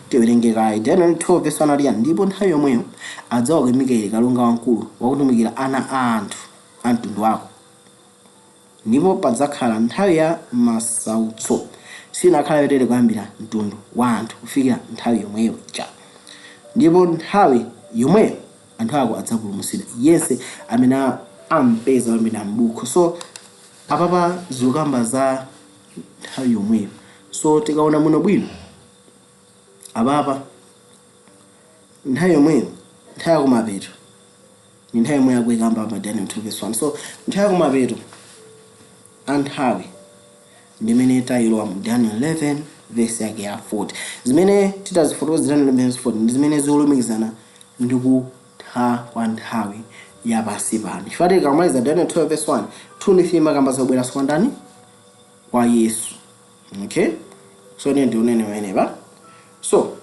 Tiwerenge kayi Daniel 12 verse 1 aliyani: ndipo nthawi yomweyo adzauka Mikaeli kalonga wamkulu wakutumikira ana a anthu a mtundu wako, ndipo padzakhala nthawi ya masautso sinakhala yotere kuyambira mtundu wa anthu kufikira nthawi yomweyo ija, ndipo nthawi yomweyo anthu ako adzapulumutsidwa, yense amene ampeza pamene m'buku. So apapa zikukamba za nthawi yomweyo. So tikaona muno bwino apapa, nthawi yomweyo, nthawi yakumapeto ni nthawi yomwe yakuyikamba pa Daniel 2 verse 1. So nthawi yakumapeto anthawi ndimene tayilowa mu Daniel 11 verse yake ya 40. Zimene titazifotokoza Daniel 11 verse 40 ndi zimene zikulumikizana ndi kutha kwa nthawi yapansi pano, chifukwa tikamaliza Daniel 12 verse 1, 2 ndi 3 makamba zobweranso kwa ndani? Kwa Yesu. Okay, so ine ndiunene pamenepa. So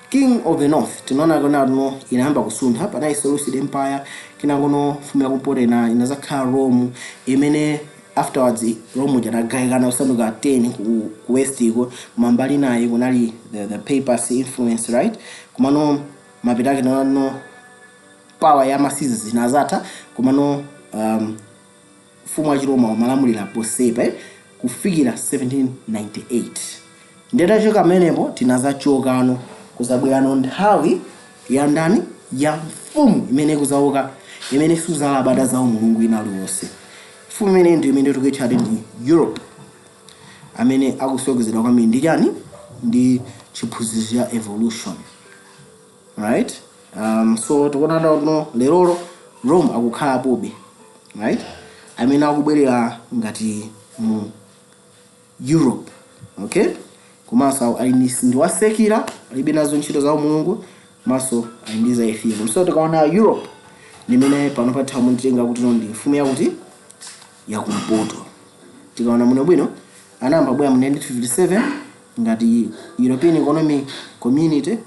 king of the north tinaona kuna tuno inayamba kusuntha, panali Seleucid Empire, kenakono mfumu yakumpoto ina inazakhala Rome, imene afterwards Rome janagawikana kusanduka 10 ku west iko, mambali nayi kunali the papacy influence, right? Komano mapita ake no power ya ma Caesars inazatha, komano mfumu wa Chiroma umalamulira posepa kufikira 1798. Ndetachoka pamenepo tinazachokano kuzabwerano nthawi ya ndani? Ya mfumu imene ikuzauka imene suzalabada zawo Mulungu ina aliwonse. Mfumu imene ndi imene tikuyitchati ndi Europe. Amene akusokonezedwa kwambiri ndi chani? Ndi chiphunzitso cha evolution, right? So tikuona no lerolo Rome akukhalapobe, right? Amene akubwerera ngati mu Europe, okay? Komanso ali ndi wa secular, alibe nazo ntchito za Mulungu, komanso ali ndi za atheism. So tikaona Europe ndimene pano patha munditenga kuti no ndi mfumu yakuti yakumpoto. Tikaona muno bwino, anayamba bwera mu 1957 ngati European Economic Community.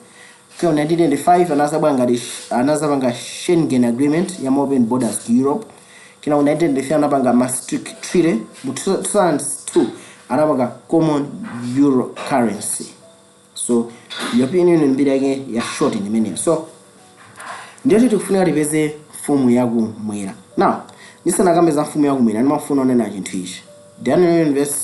Kwa 1995 anazabwera ngati anazapanga Schengen Agreement ya open borders ku Europe. Kina mu 1993 anapanga Maastricht Treaty. Mu 2002 anapanga common euro currency. So European Union mbiri yake ya short ndi imeneyo. So ndiyoti tikufunika tipeze mfumu yakumwera. Now, ndisanakambe za mfumu yakumwera, ndimafuna onena chinthu ichi. Daniel 11 verse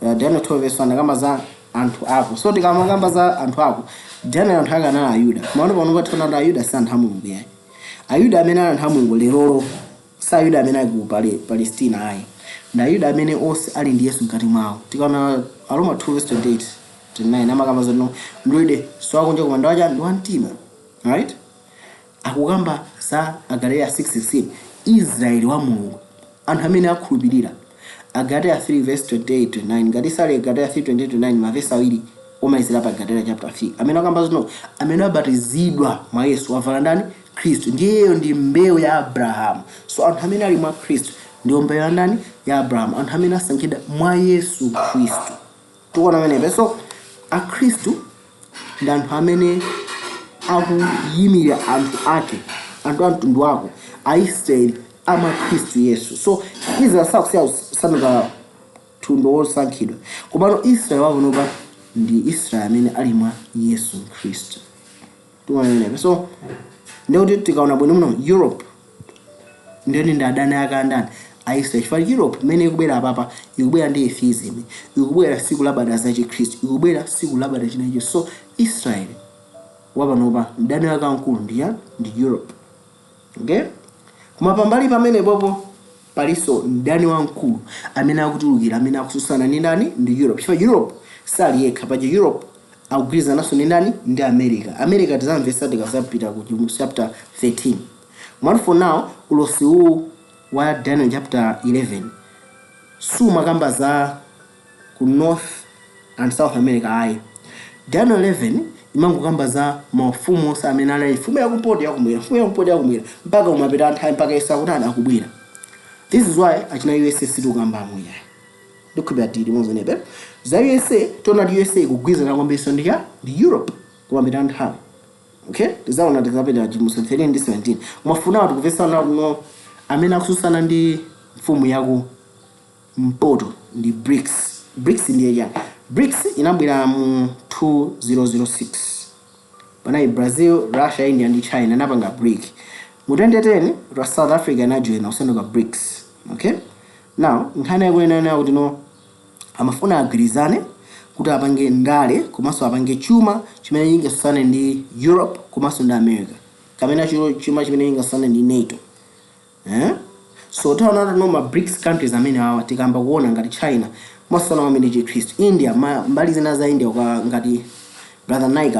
Daniel 12 verse 1 akamba za anthu ako. So tikamakamba za anthu ako, Daniel anthu ake anali Ayuda. Maono pano pationa kuti Ayuda si anthu a Mulungu yayi. Ayuda amene ali anthu a Mulungu lerolo si Ayuda amene ali ku Palestina ayi, ndi Ayuda amene onse ali ndi Yesu mkati mwawo. Tikaona Aroma 2 verse 28 29 amakamba zoti no mdulidwe siwakunja koma ndiwacha ndi wamtima, right? Akukamba za Agalatia 6:16, Israeli wa Mulungu, anthu amene akhulupirira. Agalatia 3 verse 28 29, ngati sali Agalatia 3 28 29, mavesi awiri omalizira pa Galatia chapter 3, amene akamba zino amene abatizidwa mwa Yesu wavala ndani? Khristu. Ndiyeyo ndi mbewu ya Abrahamu. So anthu amene ali mwa Khristu ndiyo mbewu ya ndani? Ya Abrahamu, anthu amene asankhidwa mwa Yesu Khristu. Tikuona amenepe. So Akhristu ndi anthu amene akuyimira anthu ake, anthu a mtundu wako, Aisraeli ama Khristu Yesu. So Israel sakusiya kusanduka mtundu wosankhidwa, komano Israel wakunopa ndi Israel amene ali mwa Yesu Khristu. Tikuona amenepe. So ndikuti tikaona bwino muno, Europe ndiyoni ndi adani ake andani? Aisraeli. Chifukwa Europe imene ikubwera apapa ikubwera ndi atheism, ikubwera sikulabada za Chikhristu, ikubwera sikulabada chinecho. So Israel wapanopa mdani wake wamkulu ndiya ndi Europe, okay? Koma pambali pamene popo palinso mdani wamkulu amene akutulukira, amene akususana ndi ndani? Ndi Europe. Chifukwa Europe sali yekha paja, Europe akugwirizananso ndi ndani? Ndi America. America tizamvesa tikazapita ku chapter 13. But for now, ulosi uwu wa Daniel chapter 11 sumakamba za ku North and South America ayi. Daniel 11 imangokamba za mafumu onse amene anali mfumu yakumpoto, yakumwera, mfumu yakumpoto, yakumwera, mpaka umapita nthawi mpaka Yesu akutani? Akubwera. This is why achina USA sitikukambamo yayi. Ndikhulupirira tili mozonepe za USA. Tiona kuti USA ikugwirizana kwambiriso ndi cha ndi Europe kumapita nthawi, okay? Tizaona tikapita chivumbulutso 13 ndi 17. Mwafuna tikupesana kuno, amene akususana ndi mfumu yaku mpoto ndi BRICS. BRICS ndiye chani? BRICS inabwera mu 2006. Panali Brazil, Russia, India ndi China, anapanga BRIC. Mu 2010 South Africa inajoina kusanduka BRICS, okay? Now nkhani yakuyenera kuti no amafuna agwirizane kuti apange ndale komanso apange chuma chimene chingasusane ndi Europe komanso ndi America, kapena chuma chimene chingasusane ndi NATO, eh? So taona no ma BRICS countries amene awa, tikamba kuona ngati China mwasana kwambiri ndi Chikhristu, India mbali zina za India kwa ngati Brother Nike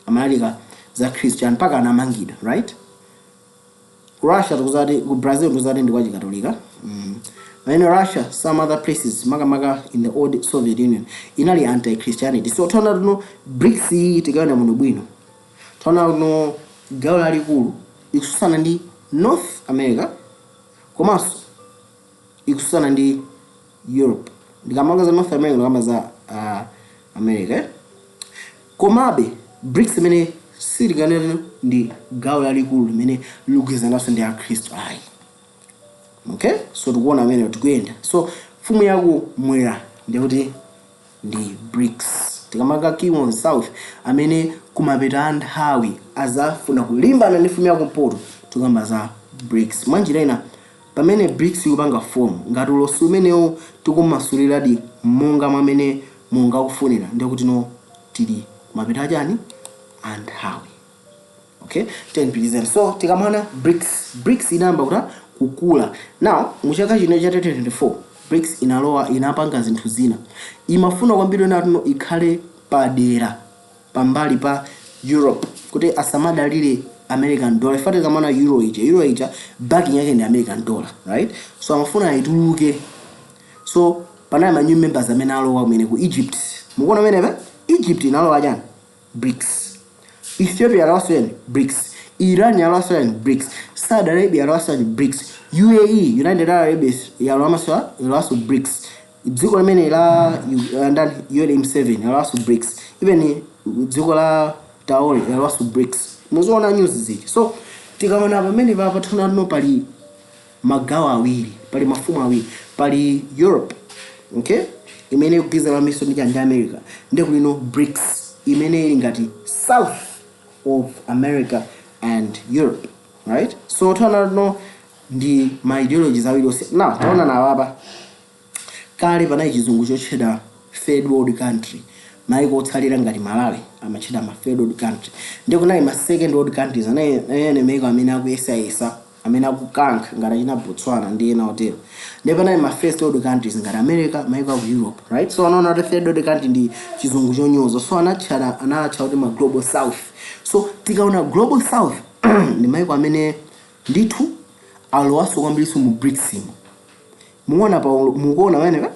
amalalika za Khristu mpaka anamangidwa, right? Ku Russia tikuzati, ku Brazil tikuzati ndi kwa Chikatolika. Pamene Russia, some other places, makamaka in the old Soviet Union, inali anti-Christianity. So taona tuno BRICS iyi, tikaona muno bwino, taona kuno gawo lalikulu ikususana ndi North America komanso ikususana ndi Europe. Ndikamaka za North America, ndikamba za America, eh? Komabe BRICS imene silikanena ndi gawo lalikulu limene likugwirizananso ndi Akhristu ayi, okay? So tikuona amene tikuyenda. So mfumu yakumwera ndikuti ndi BRICS. Tikamaka king of south amene kumapeta nthawi azafuna kulimbana ndi mfumu yakumpoto, tikamba za BRICS. Mwanjira ina, pamene BRICS ikupanga form, ngati ulosi umenewo tikumasuliradi monga mwamene Mulungu akufunira, ndikuti no tili kumapeta achani? Anthawi, okay? 10. So tikamana BRICS, BRICS inayamba kuta kukula. Now mu chaka chino cha 2024 BRICS inalowa, inapanga zinthu zina. Imafuna kwambiri natino ikhale padera pambali pa Europe kuti asamadalire American dollar. Ifate kamana euro ija, euro ija backing yake ndi American dollar, right? So amafuna ituluke. So panali ma new members amene alowa kumene ku Egypt. Mukuona pamenepa, Egypt inalowa chani? BRICS. Ethiopia yalowanso yani? BRICS. Iran yalowanso yani? BRICS. Saudi Arabia yalowanso yani? BRICS. UAE, United Arab Emirates, yalowanso BRICS. Dziko limene la ndani, UNM7, yalowanso BRICS. Even dziko la Traore yalowanso BRICS. Muziona news ziji. So tikaona pamene papa, tiona pali magawo awiri, pali mafumu awiri. Pali Europe, okay, imene ikugwirizana miso ndi America, ndi kulino BRICS imene ili ngati south of America and Europe, right? So tiona no ndi ma ideologies awiri onse. Now taona nawapa, kale panali chizungu chotchedwa third world country. Maiko otsalira ngati Malawi amatchedwa ma third world country. Ndi kunali ma second world countries, anali maiko amene akuyesayesa, amene akukankha ngati achina Botswana ndi ena otero. Ndi panali ma first world countries ngati America, maiko aku Europe, right? So anaona kuti third world country ndi chizungu chonyoza, so anatcha kuti ma Global South. So tikaona Global South ndi maiko amene ndithu alowanso kwambiriso mu BRICS imo. Mukuona pa, mukuona pamenepa,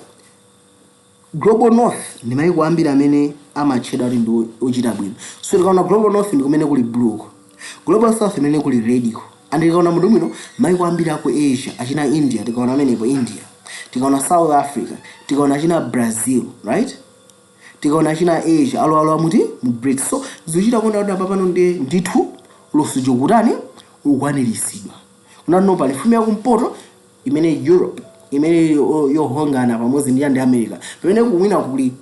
Global North ndi maiko ambiri amene amatchedwa kuti ndi ochita bwino. So tikaona Global North ndi kumene kuli blue ko, Global South imene kuli red ko. And tikaona munthu mwino, maiko ambiri aku Asia, achina India, tikaona amenepo India, tikaona South Africa, tikaona achina Brazil, right, tikaona achina Asia aloalowa muti? Mu BRICS. So zikuchita kuona kuti apapano ndi ndithu ulosi kutani? Ukwaniritsidwa. Kunatino pali mfumu yakumpoto imene Europe, imene yohongana pamodzi ndi America, pamene kumwina kuli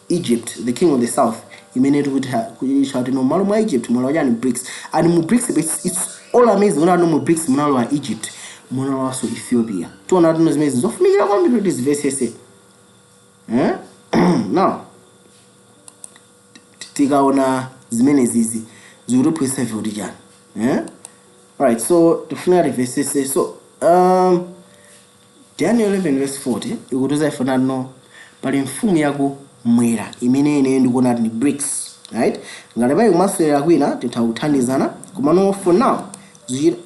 Egypt, the king of the south, imene tikuti kuti no, malo mwa Egypt mwalowa chani? BRICS. And mu BRICS it's all amazing. Kunatino mu BRICS munalowa Egypt, munalowanso Ethiopia. Tiona tino zimene zofunikira kwambiri kuti zimvesese, eh? Now tikaona zimene zizi zikutiphunzitsa ife kuti chani, eh? Alright, so tifunika timvesese. So Daniel 11 verse 40 ikutiza ife nano pali mfumu yakumwera imene ineyo ndikuona kuti ndi BRICS, right? Ngati pali kumasewera kwina titha kuthandizana, komano for now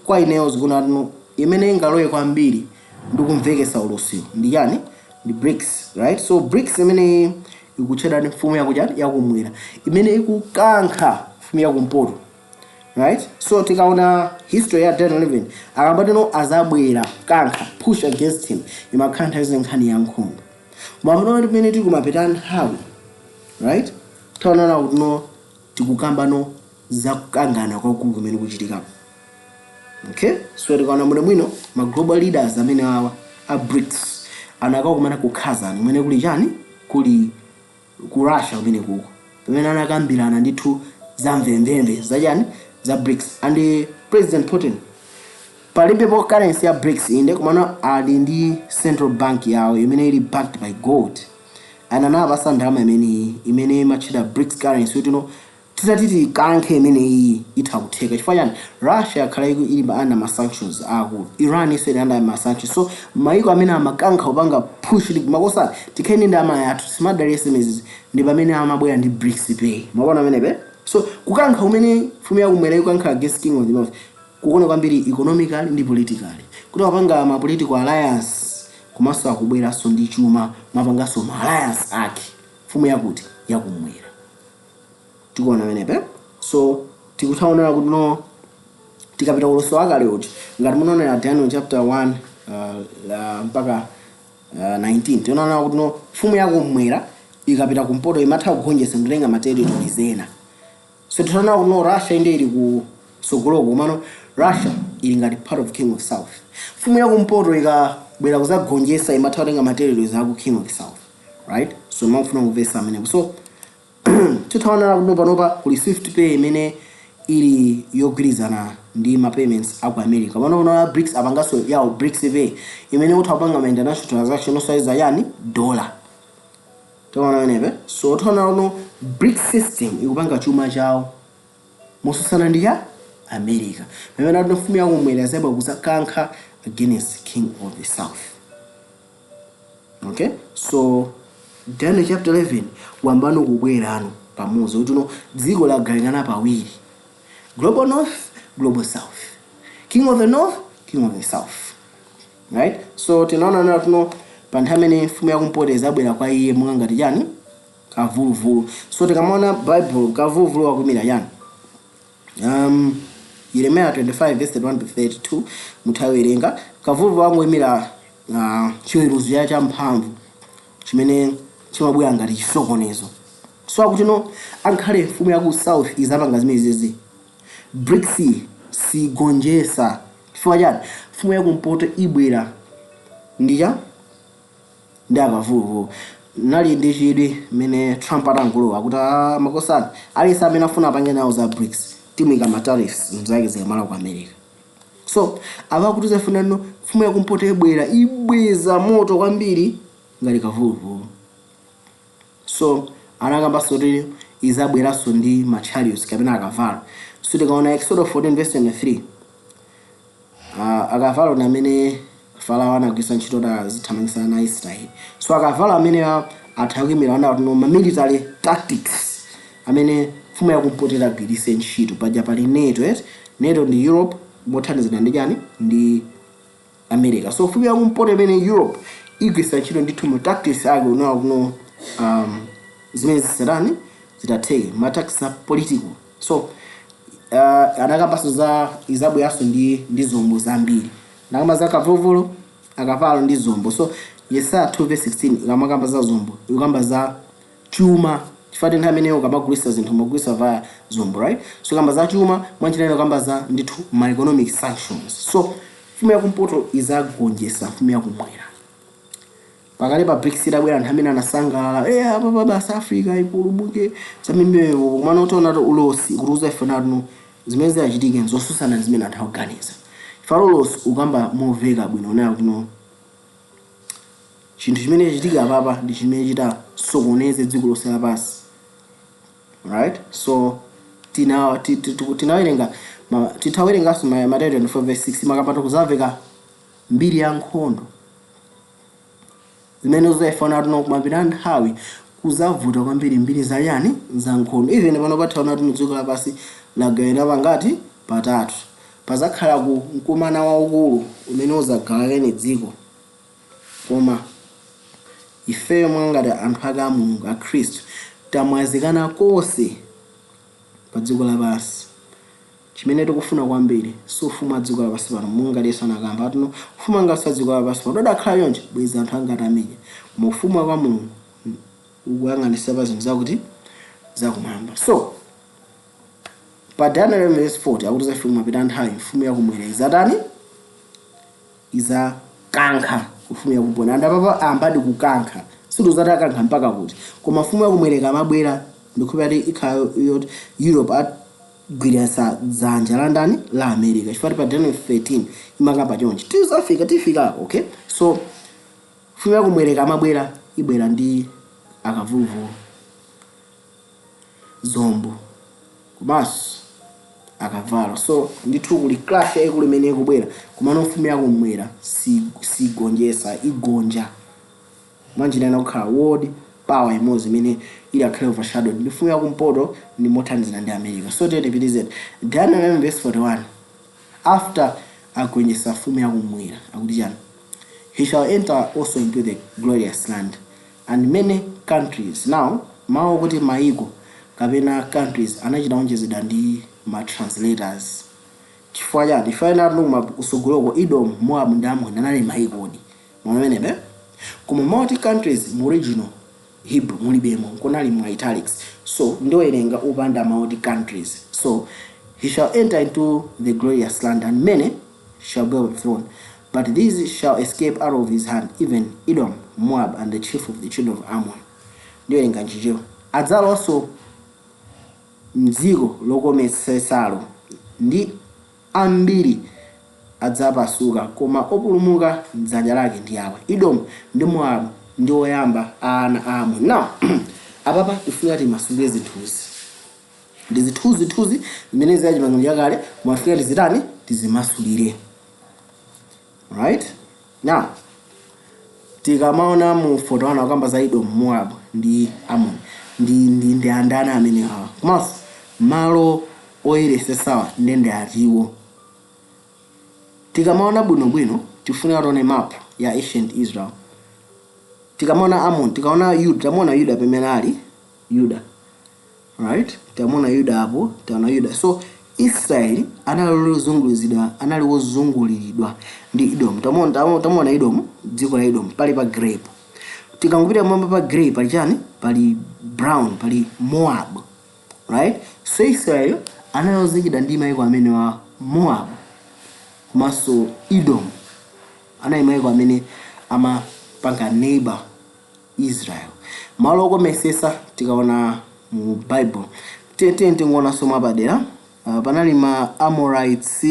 kwa ineyo zikuona kuti imene ingalowe kwambiri ndikumvekesa ulosiwo ndi chani? Ndi BRICS, right? So BRICS imene ikutchedwa ndi mfumu yakuchani? Yakumwera, imene ikukankha mfumu yakumpoto, right? So tikaona history ya Daniel 11, akambatino azabwera kankha, push against him, imakhala nthawi zine nkhani ya nkhondo. Koma pano pamene tili kumapeta nthawi, right, taonana kuti no, tikukambano zakukangana kwakulu kumene kuchitikapo, okay? So tikaona muno mwino, ma global leaders amene awa a BRICS anakakumana ku Kazan, kumene kuli chani? Kuli ku Russia kumene kuko, pamene anakambirana ndithu za mvemvemve zachani? Za BRICS. And President Putin, palibepo currency ya BRICS inde, komano ali ndi central bank yawo imene ili backed by gold, and anapasa ndalama imene imatchedwa BRICS currency, kuti no, titati tikankhe imeneyi itha kutheka. Chifukwa chani? Russia yakhala ili under ma sanctions akulu, Iran iso ili under ma sanctions. So maiko amene amakankha kupanga push makosa tikheni ndi ndalama yathu, simadali SMS, ndi pamene amabwera ndi BRICS Pay. Maona amenepe? So kukankha kumene mfumu yakumwera ikukankha against king of the north kukuona kwambiri economically ndi politically, kuti wapanga ma political alliance, komanso akubweranso ndi chuma, mapanganso ma alliance ake mfumu yakuti? Yakumwera. Tikuona amenepe? So tikuthaonera kuti no, tikapita ulosi wakale uja, ngati munaonera Daniel chapter 1 mpaka 19, tinaona kuti no, mfumu yakumwera ikapita kumpoto imatha kugonjetsa ndikutenga ma territories ena. So tinaona kuti no, Russia inde ili ku sogoloko, komano Russia ili ngati part of king of south. Mfumu yakumpoto ikabwera kuzagonjetsa imatha kutenga ma territories aku king of the south, right? So makufuna kumvesa amenepo. So titaonera kuti panopa kuli SWIFT Pay imene ili yogwirizana ndi ma payments aku America. Pano unaona BRICS apanganso yawo BRICS Pay imene utha kupanga ma international transaction osaiza yani? Dollar. Taona amenepe? So taona uno BRICS system ikupanga chuma chawo mosusana ndi ya America, pamene ati mfumu yakumwera zabwa kuzakankha against king of the south. Okay, so Daniel chapter 11 wambano kubwerano pamodzi kuti no, dziko lagawikana pawiri: global north, global south, king of the north, king of the south, right? So tinaona na tuno pa nthawi imene mfumu yakumpoto izabwera kwa iye monga ngati chani? Kamvuluvulu. So tikamaona Bible, kamvuluvulu wakumira chani? Yeremiya 25 verse 1 to 32 muthawerenga. Kamvuluvulu wangoyimira chiweruzo cha mphamvu chimene chimabwera ngati chisokonezo. So akuti no, ankhale mfumu yaku south izapanga zimenezi, BRICS sigonjesa. Chifukwa chani? Mfumu yakumpoto ibwera ndicha ndi akavuluvulu. Nali ndi chidwi mmene Trump atangulowa akuti, "Ah, makosana, aliyense amene afuna apange nawo za BRICS timuyika ma tariffs mzake zikamala ku America." So ava kuti zafuna no, mfumu yakumpoto ibwera, ibweza moto kwambiri ngati kamvuluvulu. So anakambanso kuti izabweranso ndi ma chariots kapena akavalo. So tikaona Exodus 14 verse 23, akavalo ndi amene Farao anagwiritsa ntchito kuti azithamangitsana na Israeli. So akavalo amene atha kuyimira ana kuti ma military tactics amene mfumu yakumpoto agwiritse ntchito. Paja pali NATO, right? NATO ndi Europe mothandizana ndi chani? Ndi America. So mfumu yakumpoto imene Europe igwiritsa ntchito ndithu mu tactics ake unawa kuno zimene zisatani zitatheke, ma tactics a political. So anakambanso za izabweranso ndi zombo zambiri. Nakamba za kamvuluvulu, akavalo ndi zombo. So Yesaya 2 verse 16 ikamakamba za zombo, ikamba za chuma, chifukwa nthawi imeneyo ukamagulitsa zinthu umagulitsa via zombo, right? So ikamba za chuma, mwanjira ino ikamba za ndithu ma economic sanctions. So mfumu yakumpoto izagonjetsa mfumu yakumwera. Pakale pa BRICS idabwera, anthu amene anasangalala, apa pa basi Africa ipulumuke zamimbeyo. Kumana utaona ulosi kutiuza ife natu zimene zidachitike nzosusana ndi zimene anthu akuganiza. Faro ulosi ukamba moveka bwino unayo kuti no, chinthu chimene chachitika apapa ndi chimene chitasokoneze dziko lonse lapansi, right? So tina tinawerenga titawerenganso Mateyu 24 verse 6, makapata kuzamveka mbiri ya nkhondo zimene zayifana tuno kumapita nthawi kuzavuta kwambiri mbiri za yani? Za nkhondo. Even pano pathaona tuno dziko lapansi lagawira pangati? Patatu. Pazakhala ku mkumana waukulu umene uzagawikane dziko. Koma ifeyo mwangati anthu ake a Mulungu, Akhristu, tamwazikana konse pa dziko lapansi. Chimene tikufuna kwambiri si ufumu wa dziko lapansi pano. Monga Yesu anakamba atuno, ufumu anga si wa dziko lapansi pano, udakhala yonje bwezi anthu angati amenya. Koma ufumu wa Mulungu ukuyang'anisa pa zinthu zakuti zakumwamba. So pa Daniel verse 40 akuti za mfumu mapita nthawi mfumu yakumwera izatani? Izakankha mfumu yakumpoto. Anthu apapa ambadi kukankha, situzati akankha mpaka kuti, koma mfumu yakumwera ikamabwera, ndikhupa kuti ikhala yoti Europe agwiritsa dzanja la ndani? La America. Chifukwa pa Daniel 13 imakamba chonchi, tizafika, tifikako. Okay, so mfumu yakumwera ikamabwera, ibwera ndi akavuluvulu, zombo komanso akavalo. So ndithu kuli clash yayikulu imene ikubwera. Komano mfumu yakumwera sigonjetsa, igonja. Mwanjira ina kukhala world power imodzi imene ili akhale overshadowed ndi mfumu yakumpoto ndi mothandizana ndi America. So tiyeni tipitizeni Daniel 11 verse 41. After agonjetsa mfumu yakumwera, akuti chani? "He shall enter also into the glorious land and many countries." Now mawu okuti maiko kapena countries anachita onjezedwa ndi ma translators. Chifukwa chani? Chifukwa ena atu kusogoloko Edom, Moab ndi Amoni anali maikodi mwanenepe, koma multi countries mu original Hebrew mulibemo, nkonali mwa italics. So ndowerenga upanda multi countries. So "He shall enter into the glorious land and many shall be overthrown, but these shall escape out of his hand, even Edom, Moab and the chief of the children of Ammon." Ndiwerenga nchichewa: adzalonso mdziko lokometsesalo ndi ambiri adzapasuka, koma opulumuka mdzanja lake ndi awa: Edomu ndi Mowabu ndi oyamba a ana a Amoni. Now apapa tifuna timasulire zinthuzi, ndi zithunzithunzi zimene zili chipangano chakale, koma tifuna tizitani? Tizimasulire. Right now Tikamaona mu 41 akamba za Edom, Moab ndi Ammon, ndi andani amene awa? Komanso malo oyeresesawa ndende atiwo? Tikamaona bwinobwino, tifunika tione map ya ancient Israel. Tikamaona Ammon, tikaona Yuda, tamaona Yuda pamene ali Yuda, right? Tamaona Yuda apo, taona Yuda. So Israeli anali wozungulizidwa, anali wozunguliridwa ndi Edom. Tamaona Edom, dziko la Edom pali pa grey. Tikangopita mwamba pa grey pali chani? Pali brown, pali Moab, right? So Israel anali wozingidwa ndi maiko amene wa Moab komanso Edom, anali maiko amene amapanga neighbor Israel. Malo okomesesa, tikaona mu Bible, tiye tingoonanso mwapadera, panali ma Amorites,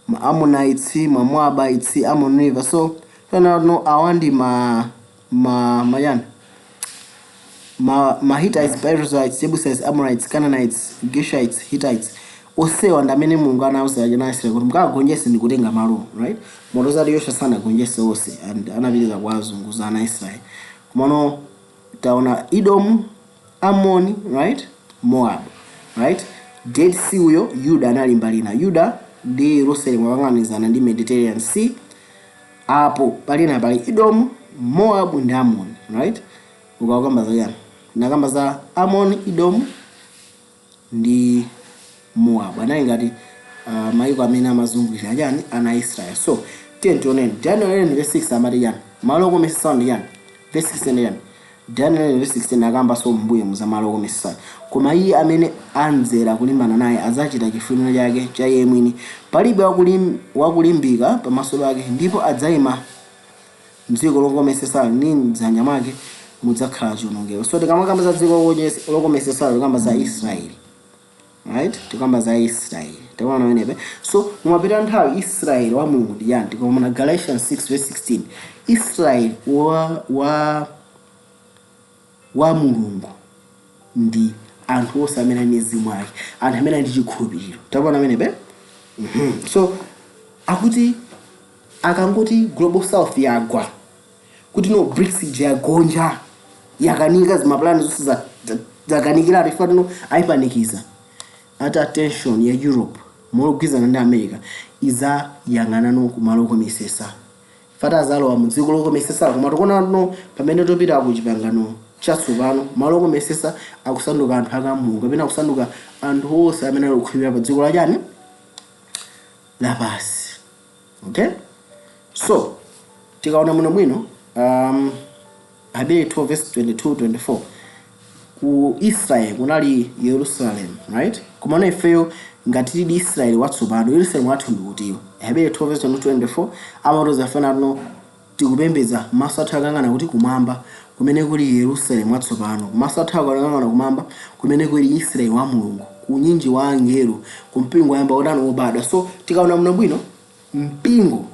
ma Ammonites, ma Moabites, Ammon River. So no, awa ndi ma mayani, ma Hittites, Perizzites, Jebusites, Amorites, Canaanites, Geshites, Hittites. Osewa ndi amene Mulungu anawuza ana Israeli kuti mukagonjese ndi kutenga malo, right? Motozati Yoswa sanagonjese onse and anapitiriza kuwazunguza ana Israeli. Komano taona Edom, Ammon, right, Moab, right? Dead Sea uyo, Yuda anali mbali ina. Yuda ndi Yerusalemu akang'anizana ndi Mediterranean Sea. Apo palina pali Edom, Moab ndi Ammon, right? Ukakamba za chani? Nakamba za Ammon, Edom ndi Moab, anali ngati maiko amene amazungulira chani? Ana Israel. So tiye tioneni Daniel 11 verse 6 amati chani? Malo okomesesa ndi chani? Verse 16 ndi chani? Daniel 11 verse 16 akamba so mbuye muza malo okomesesa: "Koma iye amene anzera kulimbana naye adzachita chifuniro chake cha iye mwini, palibe wakulimbika pamaso pake, ndipo adzayima mdziko lokomesesalo, ndi mdzanja mwake mudzakhala chiwonongeko." So tikamakamba za dziko lokomesesalo, tikamba za Israeli, right? Tikamba za Israeli, tikuona pamenepe. So mumapita nthawi, Israeli wa Mulungu ndi yani? Tikaona Galatians 6 verse 16, Israeli wa Mulungu ndi anthu onse amene ali ndi mzimu ake, anthu amene ali ndi chikhulupiriro. Takuona pamenepe. So akuti akangoti Global South yagwa, kuti no, BRICS ija yagonja, yakanika, zimapulani zonse zakanikiratu, ifa tino ayipanikiza, ati attention ya Europe molugwizana ndi America izayang'anano kumalo okomesesa, fata azalowa mu dziko lokomesesa. Koma tikuona no, pamene topita ku Chipangano Chatsopano, malo okomesesa akusanduka anthu aka Mulungu, kapena akusanduka anthu onse amene ali kukhulupirira pa dziko lachani? Lapasi. Okay, so tikaona muno bwino, Aheberi 12 verse 22 24, ku Israel kunali Yerusalem, right? Komano ifeyo ngati tili Israeli watsopano, Yerusalemu wathu ndi utiyo? Aheberi 12 verse 22 24 amatoza fana no, tikupembedza maso athu akang'ana kuti? Kumwamba, kumene kuli Yerusalemu watsopano. Maso athu akang'ana kumwamba, kumene kuli Israeli wa Mulungu, kunyinji wa angelo, kumpingo wayamba utani? Wobadwa. So tikaona muno bwino, mpingo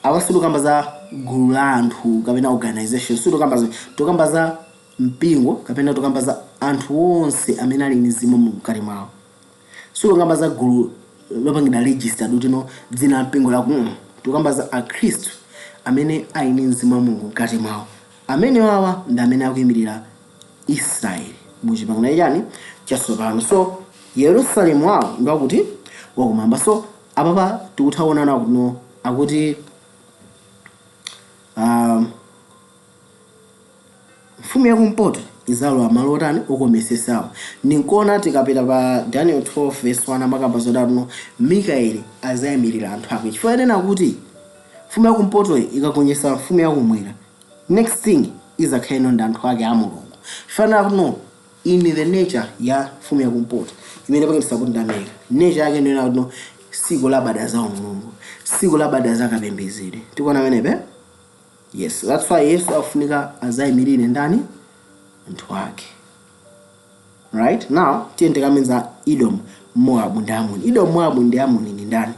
awa sitikamba za gulu la anthu kapena organization, sitikamba za, tikamba za mpingo kapena tikamba za anthu onse amene ali ndi mzimu mkati mwawo. Sitikamba za gulu lopangidwa registered kuti no, dzina la mpingo laku tikamba za akhristu amene ali ndi mzimu wa Mulungu mkati mwawo. Amene wawa ndi amene akuyimirira Israeli mu Chipangano chani? Chatsopano. So Yerusalemu wawo ndi wakuti? Wakumwamba. So apapa tikuthaonana kuti no, akuti mfumu yakumpoto izalowa malo otani? Okomesesawo. Ninkuona tikapita pa Daniel 12 verse 1, amakamba zodatu no, Mikaeli azayimirira anthu ake, chifukwa yanena kuti mfumu yakumpoto ikagonjetsa mfumu yakumwera, next thing izakhala ino ndi anthu ake a Mulungu. Chifukwa kuti no, in the nature ya mfumu yakumpoto imene pakitisa kuti ndi America, nature yake ndiyona kuti no, siku labada za Mulungu, siku labada za kapembedzedwe. Tikuona pamenepe? Yes, that's why Yesu afunika azayimirire ndani? Anthu ake. Right now tiye tikamenza Edom, Moab ndi Amoni. Edom, Moab ndi Amoni ndi ndani?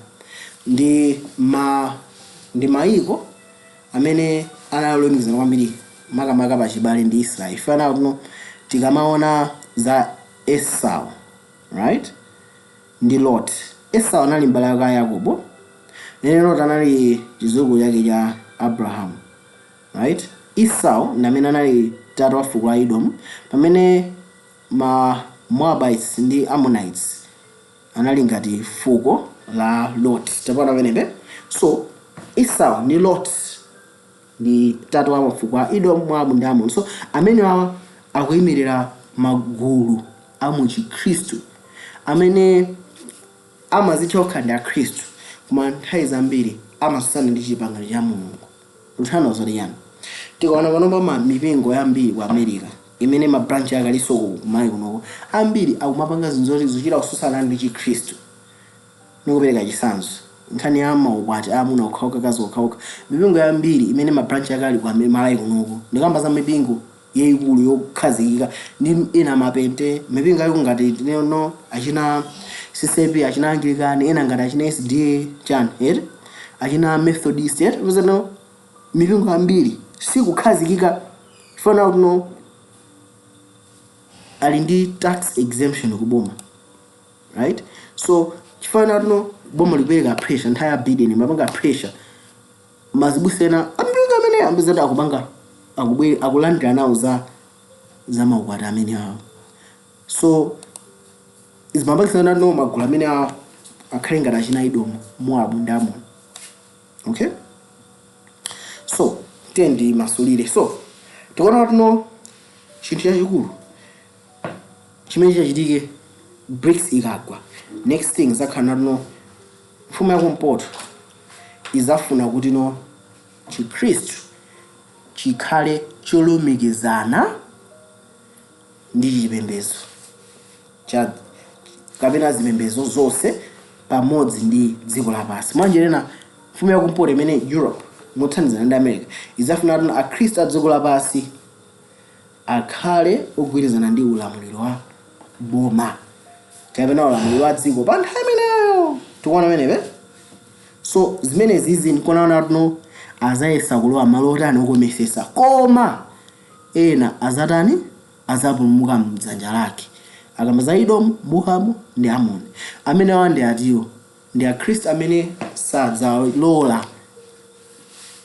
Ndi mayiko amene analumikizana kwambiri makamaka pachibale ndi Israel. Fana kuno tikamaona za Esau, right, ndi Lot. Esau anali m'bale wake a Yakobo, nene Lot anali chidzukulu chake cha Abrahamu. Right, Esau ndi amene anali tate wa fuko la Edom, pamene ma Moabites ndi Ammonites anali ngati fuko la Lot. Tapona pamenepe. So Esau ndi Lot ndi tate wa mafuko a Edom, Moab ndi Ammon. So amene awa akuyimirira magulu a muchikhristu amene amazitcha okha ndi Akhristu, koma nthawi zambiri amatsutsana ndi chipangano cha Mulungu. Kutanthauza kuti yani? Tikaona panopa ma mipingo yambiri ku America imene ma branch ake alinso ku Malawi kunoko, ambiri akumapanga zinthu zoti zochita kutsutsana ndi Chikhristu. Nikupereka chitsanzo, nkhani ya maukwati amuna okhaokha, akazi okhaokha. Mipingo yambiri imene ma branch ake ali ku Malawi kunoko, ndikamba za mipingo yayikulu yokhazikika ndi ena mapente, mipingo yayikulu ngati no achina CCAP, achina Anglican, ena ngati achina SDA chani eti, achina Methodist eti, no, mipingo yambiri sikukhazikika fana kuti no ali ndi tax exemption kuboma, right? So chifana kuti no boma likupereka pressure. Nthawi ya Biden mapanga pressure mazibusa ena amipingo amene ambizati akupanga, akubwere, akulandira nawo za maukwati amene awo. So zimapangitsana no magulu amene awo akhale ngati achina Edomu, Moabu ndi Amoni. Okay, so tiye ndimasulire. So tikuona kuti no chinthu chachikulu chimene chachitike BRICS ikagwa, next thing zakhala no mfumu yakumpoto izafuna kuti no Chikhristu chikhale cholumikizana ndi chipembedzo cha kapena zipembedzo zonse pamodzi ndi dziko lapansi. Mwanjira mfumu yakumpoto imene Europe mothandizana ndi America izafuna kuti Akhristu a dziko lapansi akhale ogwirizana ndi ulamuliro wa boma kapena ulamuliro wa dziko pa nthawi imeneyo. Tikuona pamenepe. So zimene zizi nkuonaona tuno azayesa kulowa malo otani? Okomesesa. Koma ena azatani? Azapulumuka mdzanja lake. Akamba za Edomu, Moabu ndi Amoni, amene awa ndi atiwo ndi Akhristu amene sadzalola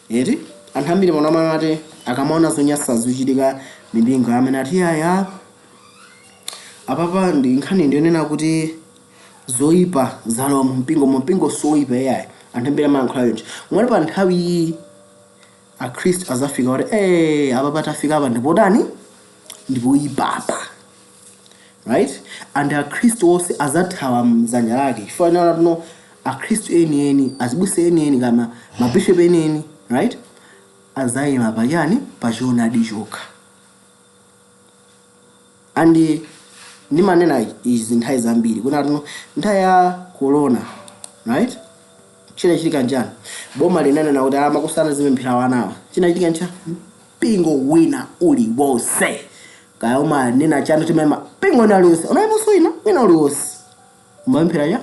eti. Anthu ambiri pano amati akamaona zonyasa zochitika mipingo, amene ati yaya, apapa ndi nkhani ndiyonena kuti zoyipa zalowa mu mpingo, mu mpingo soyipa yayi. Anthu ambiri amayankhula yonje kumati pa nthawi iyi Akhristu azafika kuti apa patafika apa ndipotani? Ndipoyipapa, right? And Akhristu onse azathawa mdzanja lake chifukwa inaona tuno Akhristu enieni, azibusa enieni kama mabishop enieni, right, azayima pachani? Pachoonadi chokha. And ndimanena izi nthawi zambiri kuna tuno nthawi ya corona, right, chinachitika njani? Boma linanena kuti amakusana zimemphera wanawa. Chinachitika ncha mpingo wina uliwonse kaya umanena chanu timema mpingo wina uliwonse unayiponso wina uliwonse umapemphera cha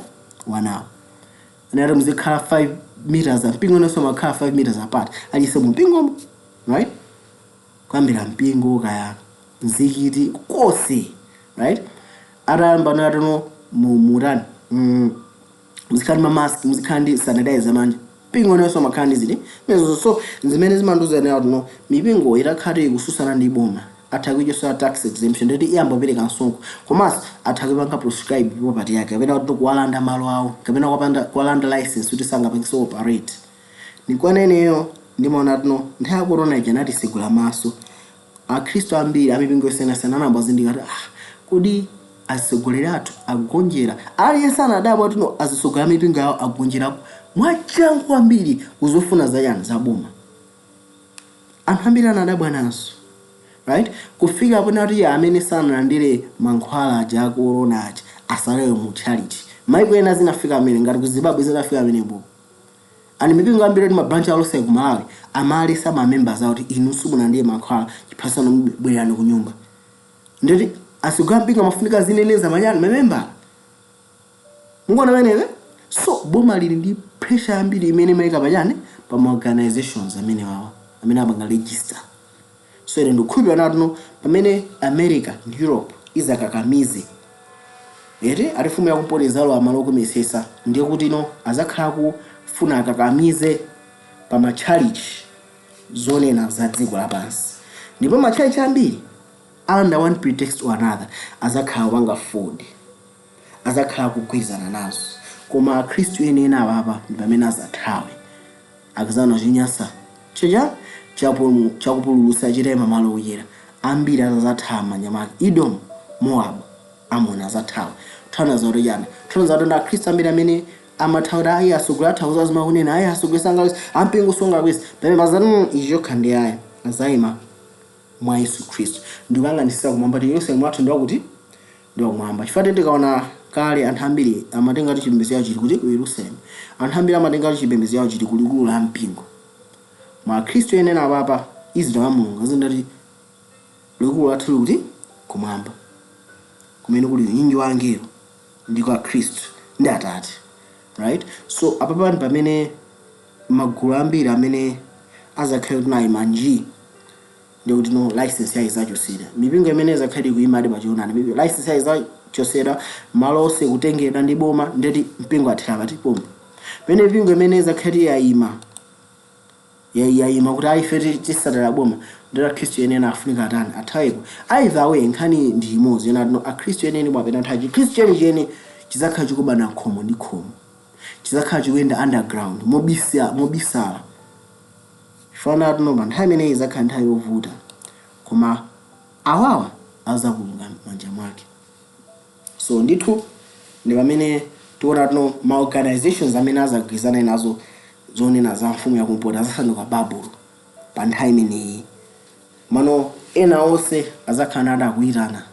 wanawa, anati muzikhala 5 meters, mpingo unenso umakhala 5 meters apart alise mu mpingomo, right? Kuyambira mpingo kaya mzikiti konse, right? Atayamba natano mutani, muzikhala ndi mamask, muzikhala ndi sanitizer manja, mpingo unenso umakhala ndi ziti mezo. So zimene zimandiuza nawo tuno mipingo itakhala ikususana ndi boma, atha kuichosa tax exemption, ndeti iyamba kupereka msonkho, komanso atha kupanga proscribe property yake kapena kuti kuwalanda malo awo kapena kuwalanda license kuti sangapangise operate. Ndikwaneneyo ndimaona tuno nthawi ya corona ija natisegula maso Akhristu ambiri amipingo yosiyanasiyana, anambazindika kuti ah, kodi atsogoleri athu agonjera? Aliyense anadabwa tuno azitsogolera mipingo yawo agonjera mwachangu kwambiri kuzofuna zachani? Zaboma. Anthu ambiri anadabwa nazo, right? Kufika apo nati amene sanalandire mankhwala aja a corona aja asalowe mu charity. Maiko ena zinafika amene ngati ku Zimbabwe zinafika amenepo. Ani mipingo ambiri ndi mabranch alonse ku Malawi amalesa ma members awo kuti inu simunalandire mankhwala chiphasano, bwererani ku nyumba. Nditi asogolera mpingo amafunika zineneza manyani mamembala mukuona pamenepe. So boma lili ndi pressure yambiri imene imayika pachani? Pa ma organizations amene wawa amene apanga register. So ine ndikukhulupirira natuno pamene America ndi Europe izakakamize eti ati mfumu yakumpoto izalowa malo okomesesa, ndiye kuti ino azakhala kufuna akakamize pa matchalichi Zonena za dziko lapansi. Ndipo matchalitchi ambiri, under one pretext or another, azakhala kupanga fold, azakhala kugwirizana nazo. Koma Akhristu eni apapa ndi pamene azathawe akazana chinyasa chacha chakupululutsa chitayima malo oyera. Ambiri azathawa manja mwake. Edom, Moab, Amoni azathawa. Thawana zakuti chani? Thawana zakuti ndi Akhristu ambiri amene amathawa kuti ayi, asogolera atha zimakunena, ayi, asogolera sangalesi, ampingo songakwesi pamene mazati ichi chokha ndi ayi, azayima mwa Yesu Khristu ndikuyang'anisira kumwamba. Ti Yerusalemu wathu ndiwakuti? Ndiwakumwamba. Chifukwa tikaona kale, anthu ambiri amatenga kuti chipembedzo chawo chili kuti? Ku Yerusalemu. Anthu ambiri amatenga kuti chipembedzo chawo chili kulikulu la mpingo. Mwa Akhristu enena apapa, Israeli wa Mulungu, azindati likulu lathu lili kuti? Kumwamba, kumene kuli unyinji wa angelo ndi kwa Khristu ndi Atate, right? So apapa ndi pamene magulu ambiri amene azakhale kuti nayima nji, ndikuti no license yawo izachosera. Mipingo imene izakhale kuyimadi pachionani, license yawo izachosera, malo onse kutengedwa ndi boma, ndeti mpingo athera pati pomwe. Pamene mipingo imene izakhale yayima, yayima kuti ayi, ife tisatira boma, ndeti Akhristu enene afunika atani? Athaweko. Either way, nkhani ndi imodzi yona no Akhristu enene mwapena nthawi Chikhristu chenicheni chizakhala chikubana khomo ndi khomo, chizakhala chikuyenda underground, mobisala. Fana tuno pa nthawi imeneyi izakhala nthawi yovuta, koma awawa azapulumuka manja mwake. So ndithu ndi pamene tiona tuno ma organizations amene azagwirizana nazo zonena za mfumu yakumpoto azasanduka Babulo pa nthawi imeneyi. Mano ena onse azakhala nati akuyitana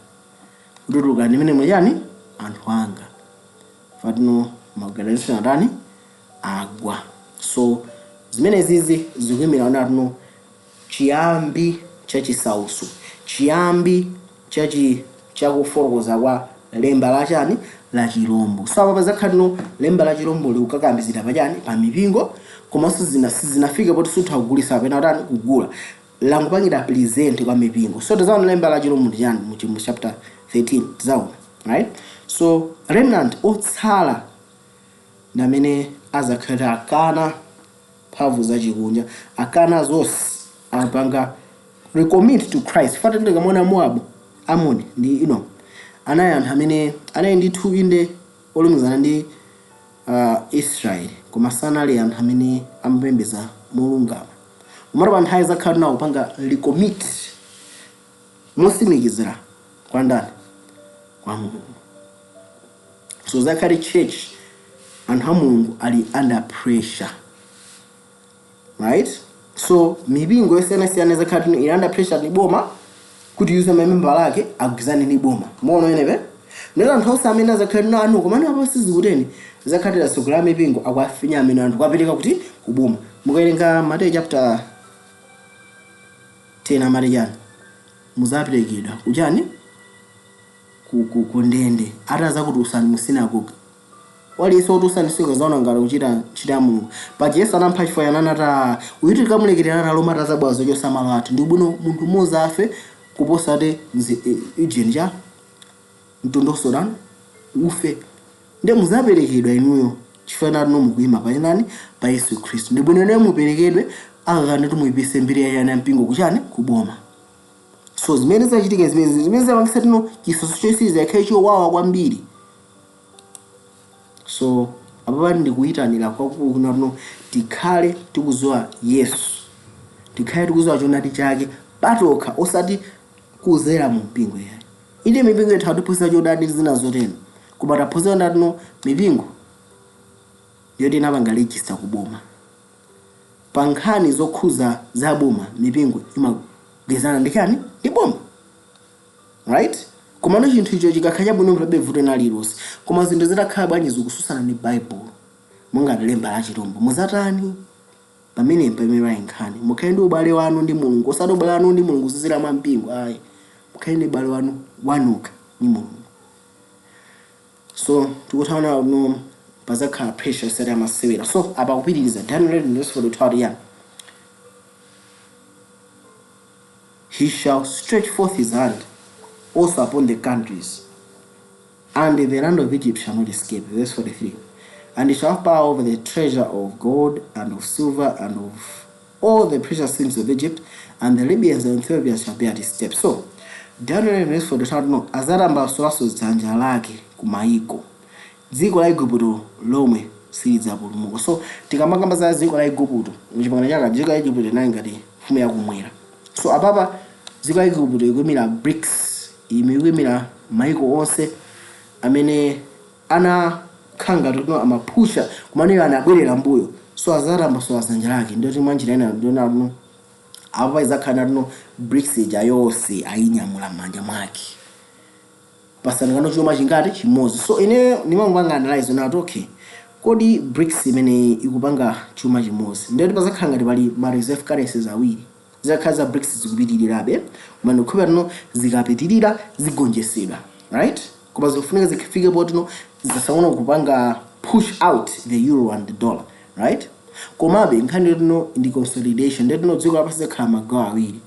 kutuluka ndimene mwachani, anthu anga fatino ma organization atani? Agwa. So zimene zizi zikuyimira natino chiyambi cha chisautso, chiyambi chakufotokoza kwa lemba la chani? La chirombo. So apa pazakhala tino lemba la chirombo likukakambizira pachani? Pa mipingo. Komanso zina sizinafike poti sutha kugulisa kapena kutani, kugula, langopangira present kwa mipingo. So tizaona lemba la chirombo ndi chani mu chapter 13, tizaona, right? So remnant otsala ndi amene azakhala akana mphamvu zachikunja, akana zonse, apanga recommit to Christ. Fata tikamona Moab, Amoni ndi Edom anali anthu amene anali ndithu inde olumikizana ndi Israeli, koma sanali anthu amene amapembedza molungama. Komatu pa nthawi zakhala tinawo kupanga recommit mosimikizira kwa ndani? Kwa Mulungu. So zakhale church, anthu a Mulungu ali under pressure, right? So mipingo yosiyanasiyana zakhala tino ili under pressure ndi boma kuti yuze mamembala ake agwizane ndi boma. Muona enepe ndero anthu onse amene azakhala tino anu komano apo sizikuteni, zakhalira sogolo la mipingo akuafinya amene anthu kuwapereka kuti? Kuboma. Mukawerenga Mateyu chapter 10, amati chani? Muzaperekedwa kuchani? Ku ndende. Atazakutusani mu sinagoge, waliyense wotusani sikazaona ngati kuchita ntchito ya Mulungu. Paja Yesu anampha chifukwa yananata uyu tikamulekerera Roma atazabwa zochosa malo athu. Ndi bwino munthu mmodzi afe kuposa ati ujeni cha mtundu osodani ufe. Nde muzaperekedwa inuyo chifukwa nati mukuyima pachinani? Pa Yesu Khristu. Ndi bwino inuyo muperekedwe akakana kuti muyipise mbiri yachani, ya mpingo, kuchani? Kuboma. So zimene zachitika, zimene zapangisa tino chisautso chosiriza yakhale chowawa kwambiri. So apapa ndikuyitanira kwakukulu kuna tino tikhale tikuziwa Yesu, tikhale tikuziwa choonadi chake patokha, osati kuzera mu mpingo yayi. Inde, mipingo itha kutiphunzitsa choonadi zina zotero, koma taphunzira ndatino mipingo yoti inapanga register kuboma, pa nkhani zokhuza za boma mipingo imagwirizana ndi chani? Ndi boma, right? Komano chinthu icho chikakhala chabwino, palibe vuto ena lililonse. Koma zinthu zitakhala bwanji zikususana ndi Baibulo, monga lemba la chirombo, muzatani? Pamene pamene pali nkhani, mukhale ndi ubale wanu ndi Mulungu, osati ubale wanu ndi Mulungu zizira mwa mpingo ayi. Mukhale ndi ubale wanu wanuka ndi Mulungu. So tikuthaona no pazakhala pressure isati amasewera. So apa kupitiriza Daniel 11 verse 42 yani, "He shall stretch forth his hand also upon the countries, and the land of Egypt shall not escape." Verse 43, "And he shall have power over the treasure of gold and of silver and of all the precious things of Egypt, and the Libyans and Ethiopians shall be at his steps. So Daniel 11 verse 42 no azatambasulaso dzanja lake ku maiko, dziko la Igupto lomwe silidzapulumuka. So tikamakamba za dziko la Igupto muchipangano chakale, dziko la Igupto linali ngati mfumu yakumwera. So apapa dziko la Igupto ikuyimira BRICS, ikuyimira maiko onse amene anakhala ngati kuti amapusha kumene anabwerera mbuyo. So azatambasula dzanja lake, ndiyoti mwanjira ina ndionano apo izakhala natino BRICS ija yonse ayinyamula m'manja mwake, pasangano chuma chingati chimodzi. So ine ndimangopanga analyze nati, okay, kodi BRICS imene ikupanga chuma chimodzi, ndiyoti pazakhala ngati pali ma reserve currencies awiri. Zizakhala za BRICS zikupitirirabe, koma ndikukhulupirira tino zikapitirira zigonjetsedwa, right? Koma zikufunika zifike potino zisaona kupanga push out the euro and the dollar, right? Komabe nkhani yotino ndi consolidation, ndiyotino dziko lapansi zikhala magawo awiri,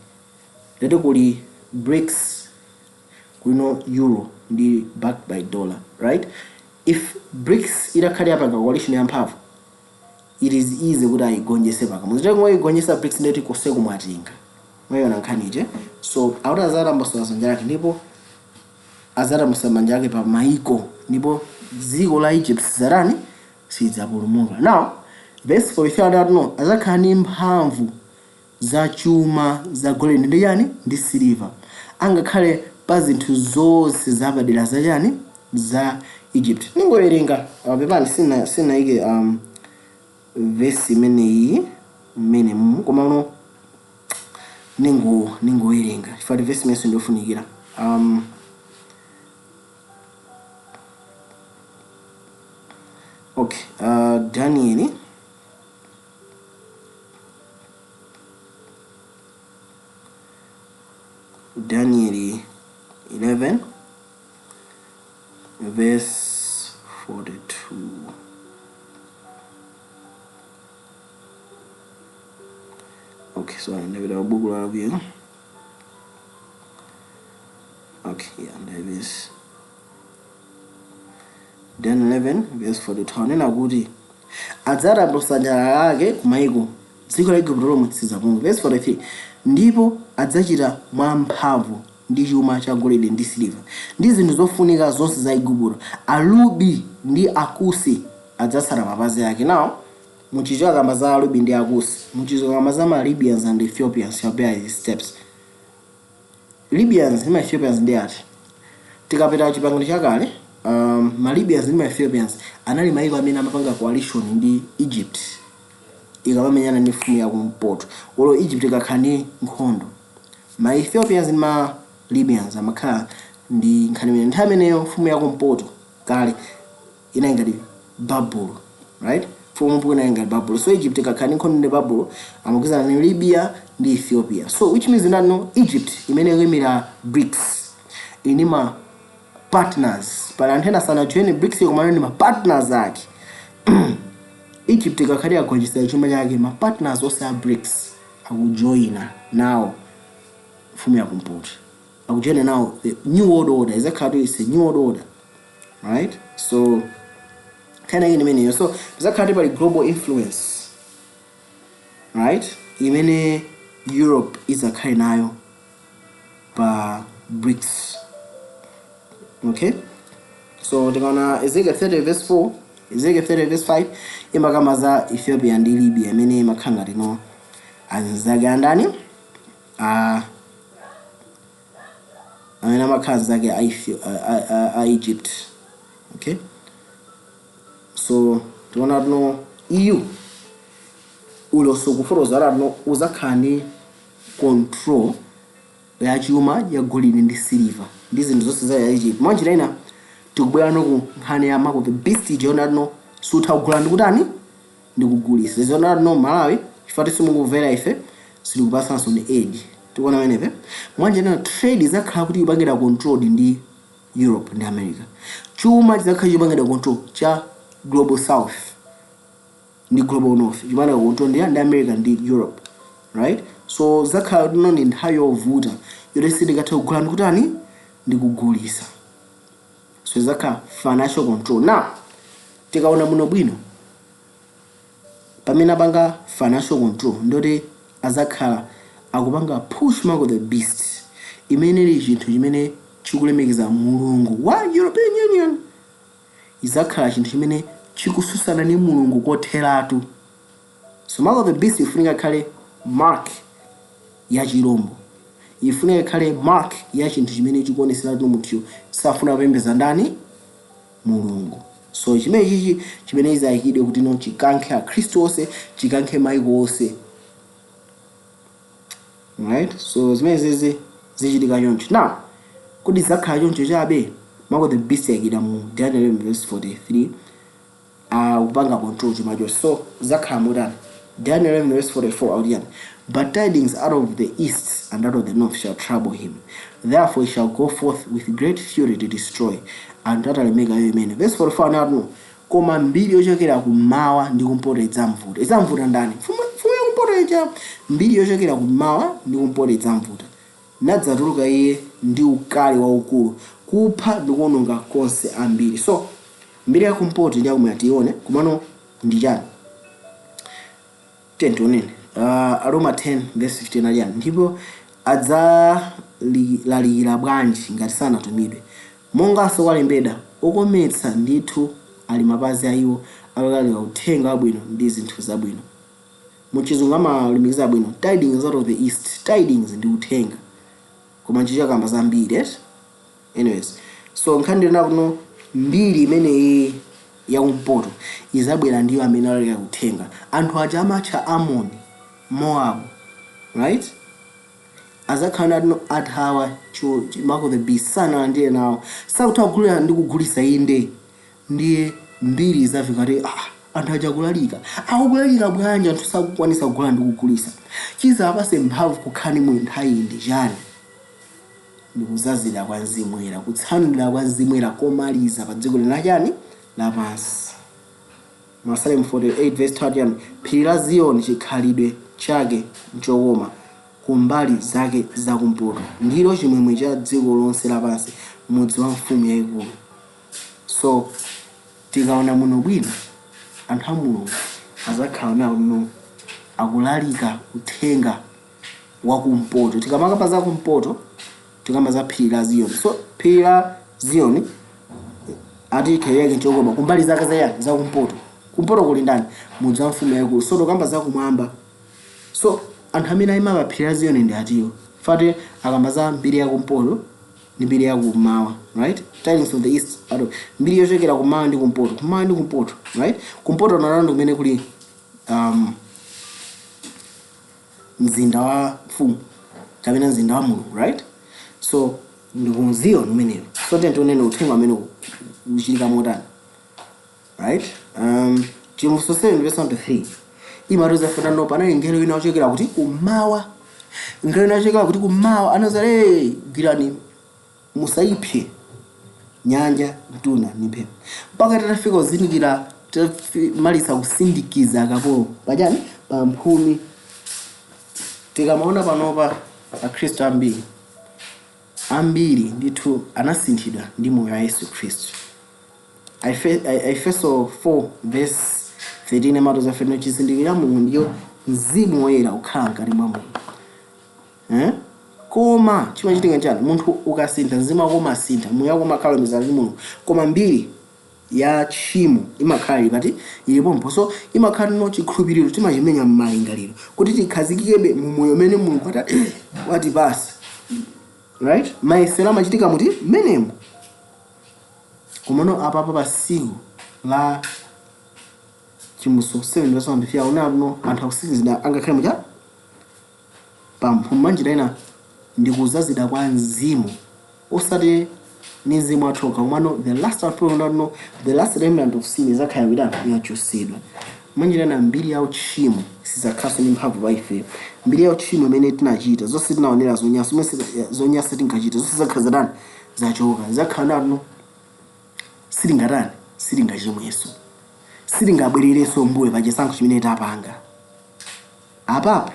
ndiyoti kuli BRICS, kulino euro ndi backed by dollar, right? If BRICS itakhale yapanga coalition yamphamvu, it is easy kuti ayigonjese pakamodzi. Ngoyigonjesa BRICS, ndiyoti koseko mwatenga mwayiona nkhani ije. So akuti azatambasula dzanja lake, ndipo azatambasula manja ake pa maiko, ndipo dziko la Egypt sizatani, sidzapulumuka. Now verse 43 adati no azakhala ndi mphamvu za chuma za golide ndi chani ndi siliva, angakhale pa zinthu zonse zapadera za chani, za Egypt. Ningowerenga pepani, sinayike vesi imeneyi mmene mu, koma uno ningowerenga chifukwa vesi imenso ndiofunikira. Okay, Daniel 11 verse 42. Okay, sorry, ndapita buku la bwino. Okay, yeah, ndayipeza. Daniel 11 verse 42 anena kuti adzatambasula dzanja lake kumaiko, dziko la Igupto lomwe sidzapulumuka. Verse 43, ndipo adzachita mwamphamvu ndi chuma cha golide ndi siliva ndi zinthu zofunika zonse za Igupto, Alubi ndi Akusi adzatsata mapazi ake. Now muchichewa akamba za Alubi ndi Akusi, muchizungu akamba za ma Libyans and Ethiopians shall bear his steps. Libyans ndi ma Ethiopians ndi ati? Tikapita chipangano chakale, ma Libyans ndi ma Ethiopians anali maiko amene amapanga coalition ndi Egypt ikamamenyana ndi mfumu yakumpoto. Olo Egypt ikakhala ndi nkhondo, ma Ethiopians ndi ma Libyans amakhala ndi nkhani imene. Nthawi imeneyo mfumu yakumpoto kale inali ngati Babulo, right? Mfumu yakumpoto inali ngati Babulo. So Egypt ikakhala ndi nkhondo ndi Babulo, amagwirizana ndi Libya ndi Ethiopia. So which means nano Egypt imene ikuyimira BRICS ini ma partners, pali anthu ena sanajoine BRICS koma ndi ma partners ake. Egypt ikakhale yagonjetsa chuma chake, ma partners onse a BRICS akujoina nawo mfumu yakumpoto, akujoina nawo the new world order. Izakhala kuti it's a new world order, right? So nkhani yake imeneyo. So pazakhala kuti pali global influence, right, imene Europe izakhale nayo pa BRICS. Okay, so tikaona Ezekiel 30 verse 4, Ezekiel 30 verse 5, imakamba za Ethiopia ndi Libya imene imakhala ngati no anzake andani, a amene amakhala anzake a Egypt. Okay, so tiona tino EU uloso kufotokoza tino uzakhala ndi control ya chuma ya golide ndi siliva ndi zinthu zonse za Egypt. Mwanjira ina tikubwera no ku nkhani ya mark of the beast ija tino sutha kugula ndikutani, ndikugulisa zona tino Malawi chifukwa simukumvera ife, sitikupatsanso ni aid. Tikuona pamenepe mwanjira ina trade izakhala kuti ikupangira controlled ndi Europe ndi America. Chuma chizakhala chikupangira control cha Global South ndi Global North, chikupangira control ndi America ndi Europe, right? So zakhala tino ndi nthawi yovuta yoti sitingathe kugula ndikutani, ndikugulisa. So zakhala financial control. Now tikaona muno bwino pamene apanga financial control, ndoti Azakhala akupanga push mark of the beast, imene ili chinthu chimene chikulemekeza mulungu wa European Union. Izakhala chinthu chimene chikususana ndi Mulungu kotheratu. So mark of the beast ifunika ikhale mark ya chirombo, ifunika ikhale mark ya chinthu chimene chikuonesera kuti munthuyo safuna kupembedza ndani? Mulungu. So chimene chichi chimene izayikidwe kuti no chikankhe akhristu onse, chikankhe maiko onse, right? So zimene zizi zichitika choncho. Now, kuti zakhala choncho chabe, mark of the beast yayikidwa mu Daniel 11 verse 43, akupanga control chuma chonse. So zakhala motani? Daniel 11 verse 44 akuti yani? "But tidings out of the east and out of the north shall trouble him. Therefore he shall go forth with great fury to destroy." Anthu atalemeka iyo imene. Verse 44 anati, "Koma mbiri yochokera kummawa ndi kumpoto idzamvuta." Idzamvuta ndani? Mfumu yakumpoto ija. Mbiri yochokera kummawa ndi kumpoto idzamvuta, nadzatuluka iye ndi ukali waukulu kupha ndi kuwononga konse ambiri. So mbiri yakumpoto ndi yakumwera tione kumano ndi chani? 10 tionene Aroma 10 verse 15 aliyani? "Ndipo adzalalikira bwanji ngati sanatumidwe? Monganso kwalembedwa, okometsa ndithu ali mapazi a iwo akulalikira uthenga wabwino ndi zinthu zabwino." Muchizungu amalumikiza bwino, tidings out of the east. Tidings ndi uthenga, koma nchichakamba zambiri, yes? Anyways, so nkhani ndina kuno, mbiri imeneyi yakumpoto izabwera ndiyo amene alalika uthenga. Anthu aja amatcha Amoni, Moab, right? Azakhala natino athawa mark of the beast, sanalandire nawo, sakutha kugulira ndi kugulisa. Inde, ndiye mbiri izafika kuti, ah, anthu aja akulalika. Akulalika bwanji anthu sakukwanisa kugula ndi kugulisa? Chizapase mphamvu kukhani mu nthawi ndi chani? Ndikuzazira kwa Mzimu Woyera, kutsanulira kwa Mzimu Woyera komaliza pa dziko lina chani? Lapansi. Masalemu 48 verse 30, "Phiri la Ziyoni chikhalidwe chake nchokoma kumbali zake zakumpoto, ndilo chimwemwe cha dziko lonse lapansi, mudzi wa mfumu yayikulu." So tikaona muno bwino, anthu a Mulungu azakhala nawo no akulalika uthenga wakumpoto. Tikamakamba za kumpoto, tikamba za phiri la Ziyoni. So phiri la Ziyoni ati chikhalidwe chake nchokoma kumbali zake zayani? Zakumpoto. Kumpoto kuli ndani? Mudzi wa mfumu yayikulu. So tikamba zakumwamba. So anthu amene ayima pa phiri la Ziyoni ndi atiwo? Fati akamba za mbiri yakumpoto ndi mbiri yakummawa, right? Tidings of the east out of, mbiri yochokera kummawa ndi kumpoto, kummawa ndi kumpoto, right? Kumpoto nalando kumene kuli mzinda wa mfumu kapena mzinda wa Mulungu, right? So ndi ku Ziyoni umenewo. So tiye tionene uthenga umene uchitika motani, right? Chivumbulutso 7 verse 1 to 3 imatiuza fanano. Panali ngelo wina ochokera kuti? Kummawa. Ngelo wina ochokera kuti? Kummawa. Anazati, "Hey, gwirani, musayiphe nyanja, mtunda ndi mphepo, mpaka tatafika kuzindikira, tamalisa kusindikiza akapolo pachani? Pa mphumi." Tikamaona panopa, akhristu ambiri ambiri ndithu anasinthidwa ndi moyo wa Yesu Khristu. Efeso 4 verse 13 amatiuza feno chizindikiro cha Mulungu ndiyo Mzimu Woyera kukhala mkati mwa munthu, eh? Koma chimachitika nchani? Munthu ukasintha, mzimu wako umasintha, moyo wako umakhala mizala ndi Mulungu, koma mbiri ya tchimo imakhala ili pati? Ilipompo. So imakhala no chikhulupiriro timachimenya m'malingaliro kuti tikhazikikebe mu moyo umene Mulungu watipasa, right? Mayesero amachitika muti? Mmenemo. Komano apapa pa tsiku la Chivumbulutso 7 verse 1 to 3 aona no anthu akusindikizidwa angakhale mucha pamphumi. Manjira ina ndikuzazidwa kwa Mzimu, osati ni mzimu athoka, komano the last outpouring, no, the last remnant of sin izakhala kuti yachosedwa. Manjira ina mbiri ya uchimo sizakhaso ndi mphamvu pa ife. Mbiri ya uchimo imene tinachita, zonse tinaonera zonyasa, zomwe zonyasa tinkachita, zonse zakhala zatani? Zachoka. Zakhala nano sitingatani? Sitingachimweso, sitingabwererenso mbuyo pa chisankho chimene tapanga. Apapa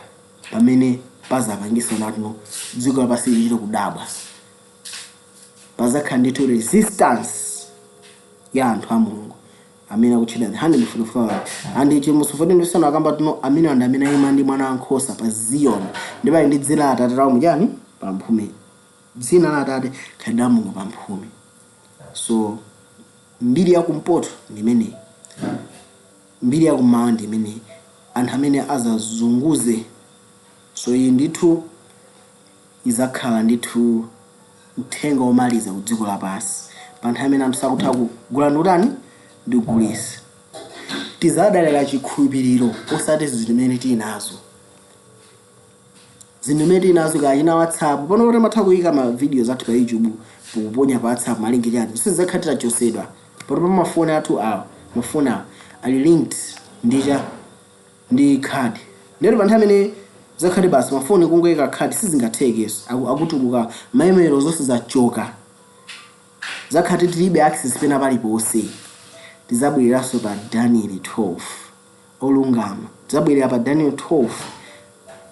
pamene pazapangisa natino dziko lapansi lichite kudabwa, pazakhala ndithu resistance ya anthu a Mulungu. Amene akutchedwa the 144. And Chivumbulutso 14 verse 1 akamba tuno amene ndi amene ayima ndi Mwana wankhosa pa Zion, ndipo ali ndi dzina la Atate lawo muchani? Pamphumi. Dzina la Atate, khalidwe la Mulungu pamphumi. So mbiri yakumpoto ndi imeneyi, mbiri yakummawa ndi imeneyi, anthu amene azazunguze. So iyi ndithu izakhala ndithu uthenga womaliza ku dziko lapansi pa nthawi imene anthu sakutha kugula ndi kutani? Ndi kugulisa. Tizadalira chikhulupiriro, osati zinthu zimene tili nazo. Zinthu zimene tili nazo kachina WhatsApp pano, kuti amatha kuyika ma video zathu pa YouTube, kuponya pa WhatsApp ma link, chani, sizakhatira chosedwa pano pa mafoni athu awa. Mafoni awa ali linked ndi cha ndi card. Ndero pa nthawi imene zakhale basi mafoni kungoyika card sizingathekenso. Akutuluka ma email, zonse zachoka, zakhati tilibe access pena paliponse. Tizabwereranso pa Daniel 12, olungama. Tizabwerera pa Daniel 12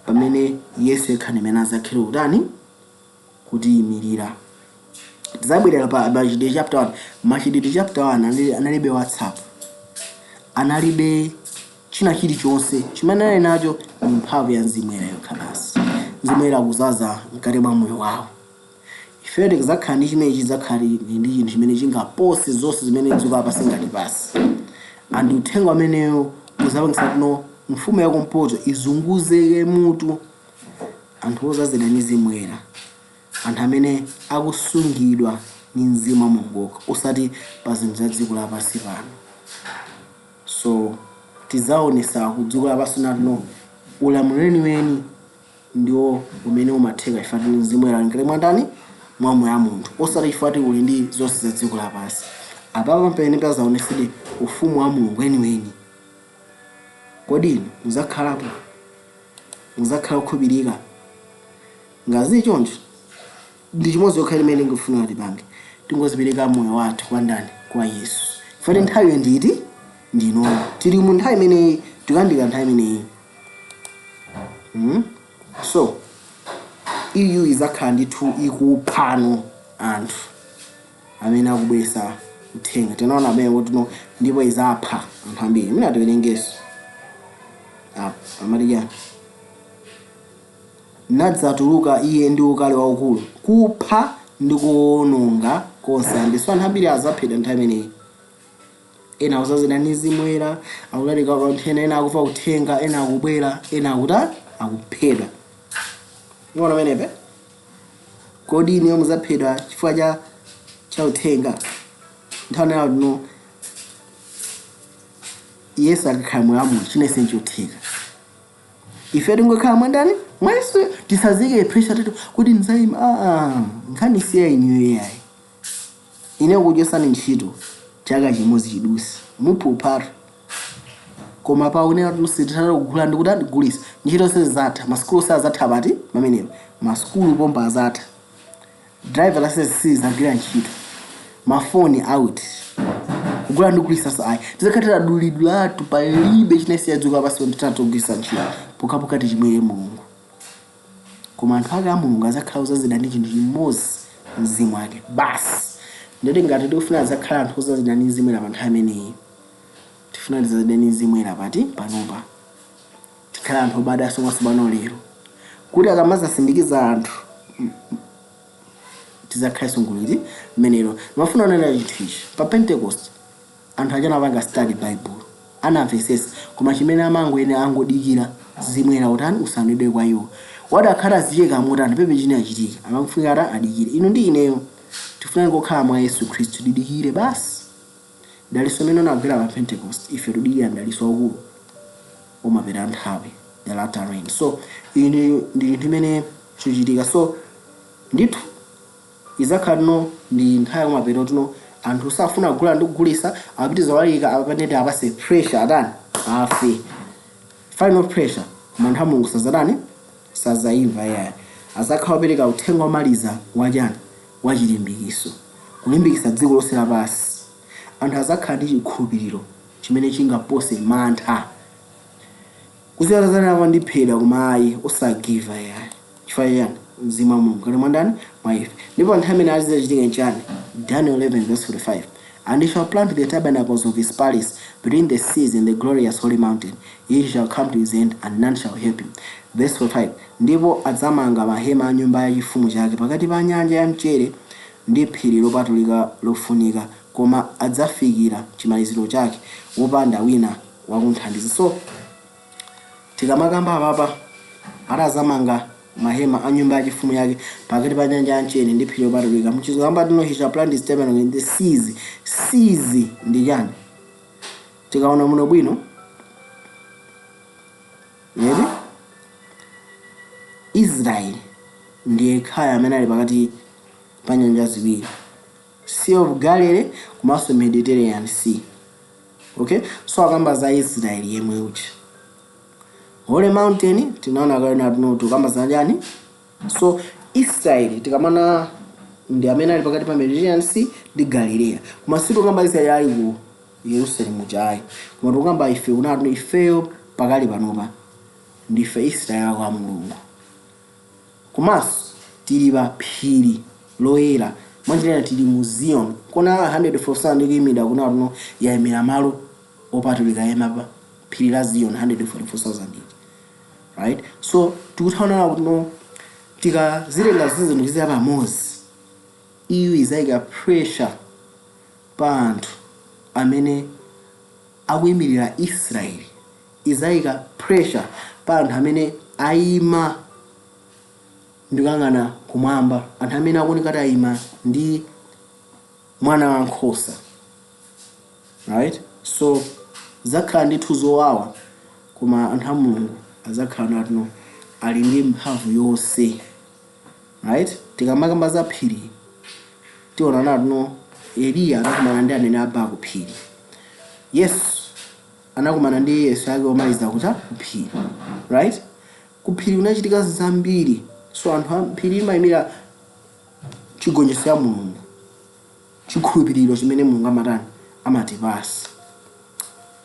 pamene Yesu yekha ndimene azakhale kutani? Kutiyimirira. Tizabwerera pa Machitidwe chapter 1. Machitidwe chapter 1 analibe WhatsApp, analibe china chilichonse. Chimene anali nacho ni mphamvu ya Mzimu Woyera yokha basi, Mzimu Woyera kuzaza mkati mwa moyo wawo. Ifeyo tikazakhala ndi chimene chidzakhala ndi chinthu chimene chingapose zonse zimene dziko lapansi ngati pasi. And uthenga umeneyo uzapangisa tino mfumu yakumpoto izunguzeke mutu. Anthu ozazidwa ndi Mzimu Woyera, anthu amene akusungidwa ndi Mzimu wa Mulungu okha, osati pa zinthu za dziko lapansi pano. So tizaonesa ku dziko lapansi natino ulamuliro weniweni ndiwo umene umatheka chifukwa tili Mzimu Woyera mkati mwa ndani? Mwa moyo wa munthu, osati chifukwa uli ndi zonse za dziko lapansi. Apapa pamene pazaonesedwe ufumu wa Mulungu weniweni. Kodi inu muzakhalapo? Muzakhala okhulupirika? Ngazi choncho ndi chimodzi yokha limene ndingofuna tipange, tingozipereka moyo wathu kwa ndani? Kwa Yesu. Fati nthawiyo nditi ndinoyo, tili mu nthawi imeneyi, tikuyandikira nthawi imeneyi. So EU izakhala ndithu ikuphano anthu amene akubweresa uthenga. Tinaona amene kuti ndipo izapha anthu ambiri. Imene atiwerengeso apa amati chani? Nadzatuluka iye ndi ukali waukulu kupha ndi kuwononga konse. Andiso anthu ambiri azaphedwa nthawi imeneyi. Ena akuzazidwa ndi Mzimu Woyera, akulalika uthenga, ena akuva uthenga, ena akubwera, ena akuta akuphedwa. Muona pamenepe? Kodi inuyo muzaphedwa chifukwa cha uthenga? Nthawi nayo tino Yesu akakhala moyo wa munthu, chinense nchotheka. Ife tingokhala mwandani? Mwa Yesu. Tisazike pressure tito kuti ndizayima. Ah, nkhani siya inuyo yayi. Ine kudyosani ntchito chaka chimodzi chidusi muphuphatu, koma paonera sititha kugula ndi kuti andigulisa ntchito sizatha, masukulu sazatha pati pamenepo, masukulu pompa azatha, driver license sizagwira ntchito, mafoni out, kugula ndi kugulisa ayi, tizakhatira dulidwatu. Palibe chinesi yadzuka pasi nditatu kugwisa ntchito pokhapokha tichimwere Mulungu. Koma anthu ake a Mulungu azakhala ozazidwa ndi chinthu chimodzi, Mzimu wake basi. Ndoti ngati tikufuna azakhala anthu ozazidwa ndi Mzimu pa nthawi imeneyi, tifuna tizazidwe ndi Mzimu Woyera pati? Panopa. Tikhale anthu obadwanso mwatsopano lero, kuti akamazasindikiza anthu tizakhale nguliti mmenelo. Mafuna onena chinthu ichi: pa Pentecost anthu aja anapanga study Bible, anamvesesa, koma chimene amangoene angodikira Mzimu Woyera utani? Usanidwe kwa iwo. Wadakhala zicheka motani pepe chine achitika, amafunika ata adikire. Inu ndi ineyo tifuna ngokhala mwa Yesu Khristu, tidikire basi daliso imene unagwera pa Pentecost. Ife tudikira mdaliso waukulu umapita nthawi, the latter rain. So iyi ndi chinthu imene chikuchitika. So ndithu izakhala tino ndi nthawi yakumapeto tino anthu safuna kugula ndi kugulisa, apitiza walika apanete, apase pressure, atani? Afe, final pressure. Koma anthu a Mulungu sazatani? Sazayimva yayi. Azakhala opereka uthenga womaliza wachani? Wachilimbikiso, kulimbikitsa dziko lonse lapansi. Anthu azakhala ndi chikhulupiriro chimene chingapose mantha kuziyatazana ndiphedwa, koma ayi, osagiva yayi. Chifukwa chani? Mzimu wa Mulungu kati mwandani? Mwa ife. Ndipo anthu amene azizachitika nchani? Daniel 11 verse 45. And he shall plant the tabernacles of his palace between the seas and the glorious holy mountain. He shall come to his end, and none shall help him. Verse 45. Ndipo adzamanga mahema a nyumba ya chifumu chake pakati pa nyanja ya mchere ndi phiri lopatulika lofunika, koma adzafikira chimaliziro chake wopanda wina wakunthandiza. So tikamakamba apapa, atazamanga mahema a nyumba ya chifumu yake pakati pa nyanja ya mchere ndi phiri lopatulika, mchizungu tino, "He shall plant his tabernacle in the seas." Seas ndi chani? Tikaona muno bwino yeti, Israeli ndiye khaya amene ali pakati pa nyanja ziwiri, Sea of Galilee komanso Mediterranean Sea. Okay, so akamba za Israeli yemwe uja. Holy Mountain tinaona kale natino tikamba za chani. So Israeli tikamana ndi amene ali pakati pa Mediterranean Sea ndi Galileya, koma sitikamba Israeli ali ku Yerusalemu chayi, koma tikukamba ife kunatu ifeyo pakali panopa ndife Israeli kwa Mulungu, komanso tili pa phiri loyera. Mwanjira tili mu Zion kona 144 ndikuyimira kunatuno yayimira malo opatulika yema pa phiri la Zion, 144,000, right? So tikuthaonana kuti no, tikazitenga zinthu ziya pamodzi, iyo izayika pressure pa anthu amene akuyimirira Israeli, izayika pressure pa anthu amene ayima ndikuyang'ana kumwamba, anthu amene akuoneka kuti ayima ndi Mwana wankhosa, right? So zakhala ndithu zowawa, koma anthu a Mulungu azakhala natino ali ndi mphamvu yonse, right? Tikamakamba za phiri, tiona natino Eliya anakumana ndi aneneri a Baala ku phiri, Yesu anakumana ndi Yesu ake omaliza kuta kuphiri, right? Kuphiri kunachitika zambiri. So anthu a phiri imayimira chigonjetso ya Mulungu, chikhulupiriro chimene Mulungu amatani, amatipasa,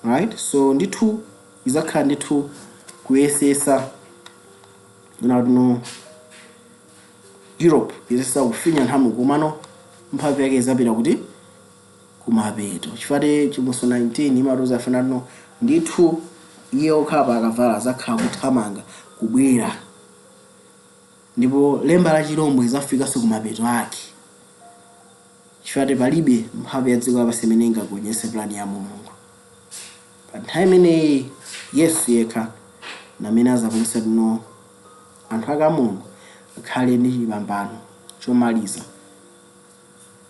right? So ndithu izakhala ndithu kuyesesa natino Europe yesesa kufinya anthu a Mulungu, komano mphamvu yake izapita kuti kumapeto, chifukwa Chivumbulutso 19 imatiuza fanano ndithu iye okhala pa akavalo azakhala kuthamanga kubwera, ndipo lemba la chirombo izafikanso kumapeto ake, chifukwa palibe mphamvu ya dziko lapansi imene ingagonjetse plan ya Mulungu. Pa nthawi imeneyi Yesu yekha namene azapangitsa tino anthu ake a Mulungu akhale ndi chipambano chomaliza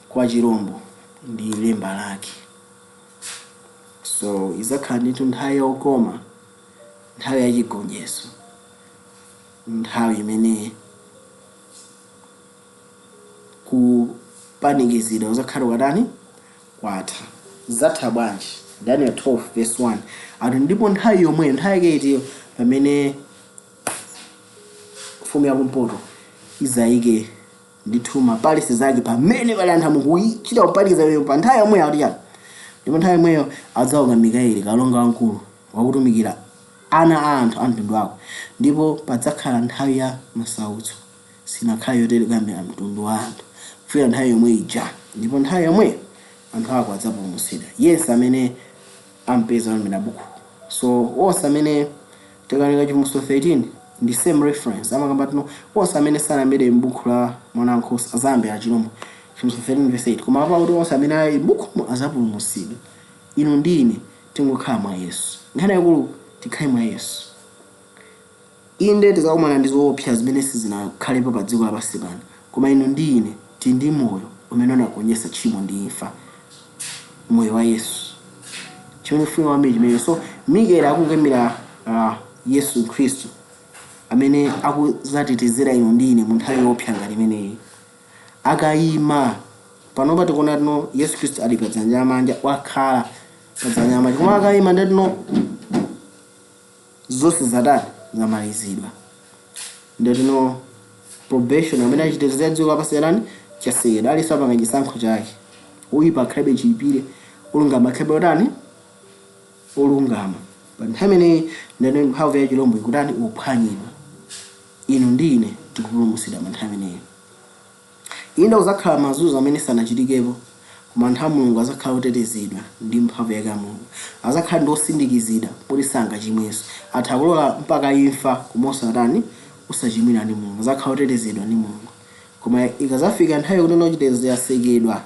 kwa chirombo ndi lemba lake. So izakhala ndithu nthawi yokoma, nthawi yachigonjetso, nthawi imene kupanikizidwa kuzakhala kwatani, kwatha. Zatha bwanji? Daniel 12 verse 1 ati, "Ndipo nthawi yomweyo," nthawi yake itiyo? "Pamene mfumu yakumpoto izayike ndithu ma palace zake pamene pali anthu a Mulungu, kuchita kupanikiza pa nthawi yomweyo," akuti chani? "Ndipo nthawi yomweyo adzauka Mikaeli, kalonga wamkulu, wakutumikira ana a anthu a mtundu wako, ndipo padzakhala nthawi ya masautso sinakhale yotere kuyambira mtundu wa anthu kufikira nthawi yomwe ija. Ndipo nthawi yomweyo anthu ako adzapulumutsidwa, yense amene ampeza olembera buku." So onse amene tikawerenga Chivumbulutso 13 ndi same reference, amakamba tino onse amene sanalembedwe m'buku la Mwana wankhosa azayambira chirombo, Chivumbulutso 13 verse 8. Koma apa kuti onse amene ali m'bukumo azapulumutsidwa. Inu ndi ine tingokhala mwa Yesu. Nkhani yakulu, tikhale mwa Yesu. Inde, tizakumana ndi zoopsa zimene sizinakhalepo pa dziko lapansi pano, koma inu ndi ine tili ndi moyo umene unagonjetsa tchimo ndi imfa, moyo wa Yesu, chimene funika kwambiri chimene. So Mikaeli akukemera Yesu Khristu amene akuzatetezera inu ndi ine mu nthawi yoopsa ngati imeneyi. Akayima panopa, tikuona tino Yesu Khristu ali pa dzanja lamanja, wakhala pa dzanja lamanja, koma akayima ndetino zonse zatani, zamalizidwa. Ndetino probation amene achitetezera dziko lapansi yatani, chasekedwa. Aliso apanga chisankho chake: oyipa akhalabe chiyipire, olungama akhalabe otani, olungama. Pa nthawi imeneyi ndene mphamvu ya chirombo ikutani, ikuphwanyidwa. Inu ndi ine tikupulumutsidwa pa nthawi imeneyi. Inde, kuzakhala mazunzo amene sanachitikepo, Koma anthu a Mulungu azakhala otetezedwa ndi mphamvu yake ya Mulungu, azakhala ndi osindikizidwa poti sangachimwenso. Atha kulola mpaka imfa koma osatani, osachimwira ndi Mulungu, azakhala otetezedwa ndi Mulungu. Koma ikazafika nthawi yokuti chitetezo chatsekedwa,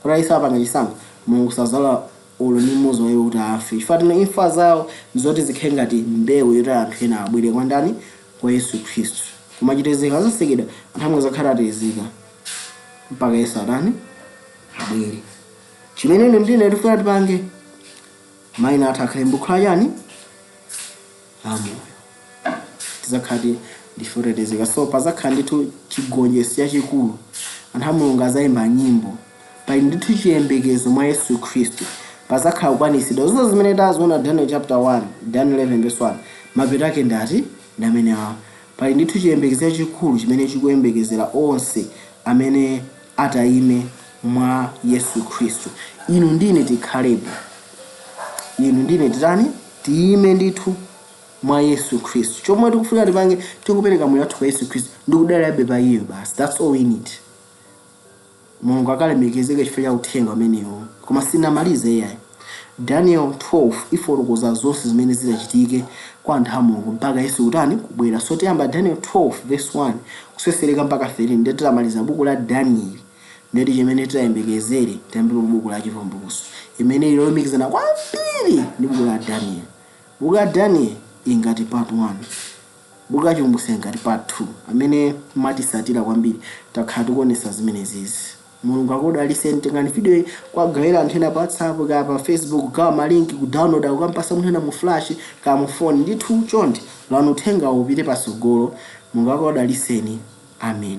kuti ayisapanga chisankho, Mulungu sazalola olo ndi mmodzi wa iwo kuti afe, chifukwa tino imfa zawo ndizoti zikhale ngati mbewu yoti anthu ena abwere kwa ndani? Kwa Yesu Khristu. Koma chitetezo chikazatsekedwa, anthu amwe azakhala atetezeka mpaka Yesu atani? Abwere. Chimene ine ndine tifuna tipange, mayina athu akhale m'buku la chani? La moyo, tizakhala ndife otetezeka. So pazakhala ndithu chigonjetso chachikulu, anthu a Mulungu azayimba nyimbo. Pali ndithu chiyembekezo mwa Yesu Khristu. Pazakhala kukwaniritsidwa zonse zimene taziona Daniel chapter 1, Daniel 11 verse 1. Mapeto ake ndati ndi amene awa. Pali ndithu chiyembekezo chachikulu chimene chikuyembekezera onse amene atayime mwa Yesu Khristu. Inu ndine tikhalepo, inu ndine titani? Tiyime ndithu mwa Yesu Khristu. Chomwe tikufuna tipange, tikupereka moyo wathu kwa Yesu Khristu ndikudalirabe pa iye basi. That's all we need. Mulungu akalemekezeke chifukwa cha uthenga umenewo. Koma sinamalize iyayi. Daniel 12 ifotokoza zonse zimene zitachitike kwa anthu a Mulungu mpaka Yesu kutani? Kubwera. So tiyamba Daniel 12 verse 1 kusesereka mpaka 13, ndiye titamaliza buku la Daniel, ndeti chimene titayembekezere, tiyambe buku la Chivumbulutso imene ili lolumikizana kwambiri ndi buku la Daniel. Buku la Daniel ingati part 1, buku la Chivumbulutso ingati part 2. Amene matisatira kwambiri, takhala tikuonesa zimenezizi. Mulungu akudalitseni. Tengani video iyi kwagawira anthu ena pa WhatsApp ka pa Facebook, gawa ma link, kudownload, kukampasa munthu ena mu flash ka mu phone. Ndithu chonde lanu uthenga upite pasogolo. Mulungu akudalitseni. Amen.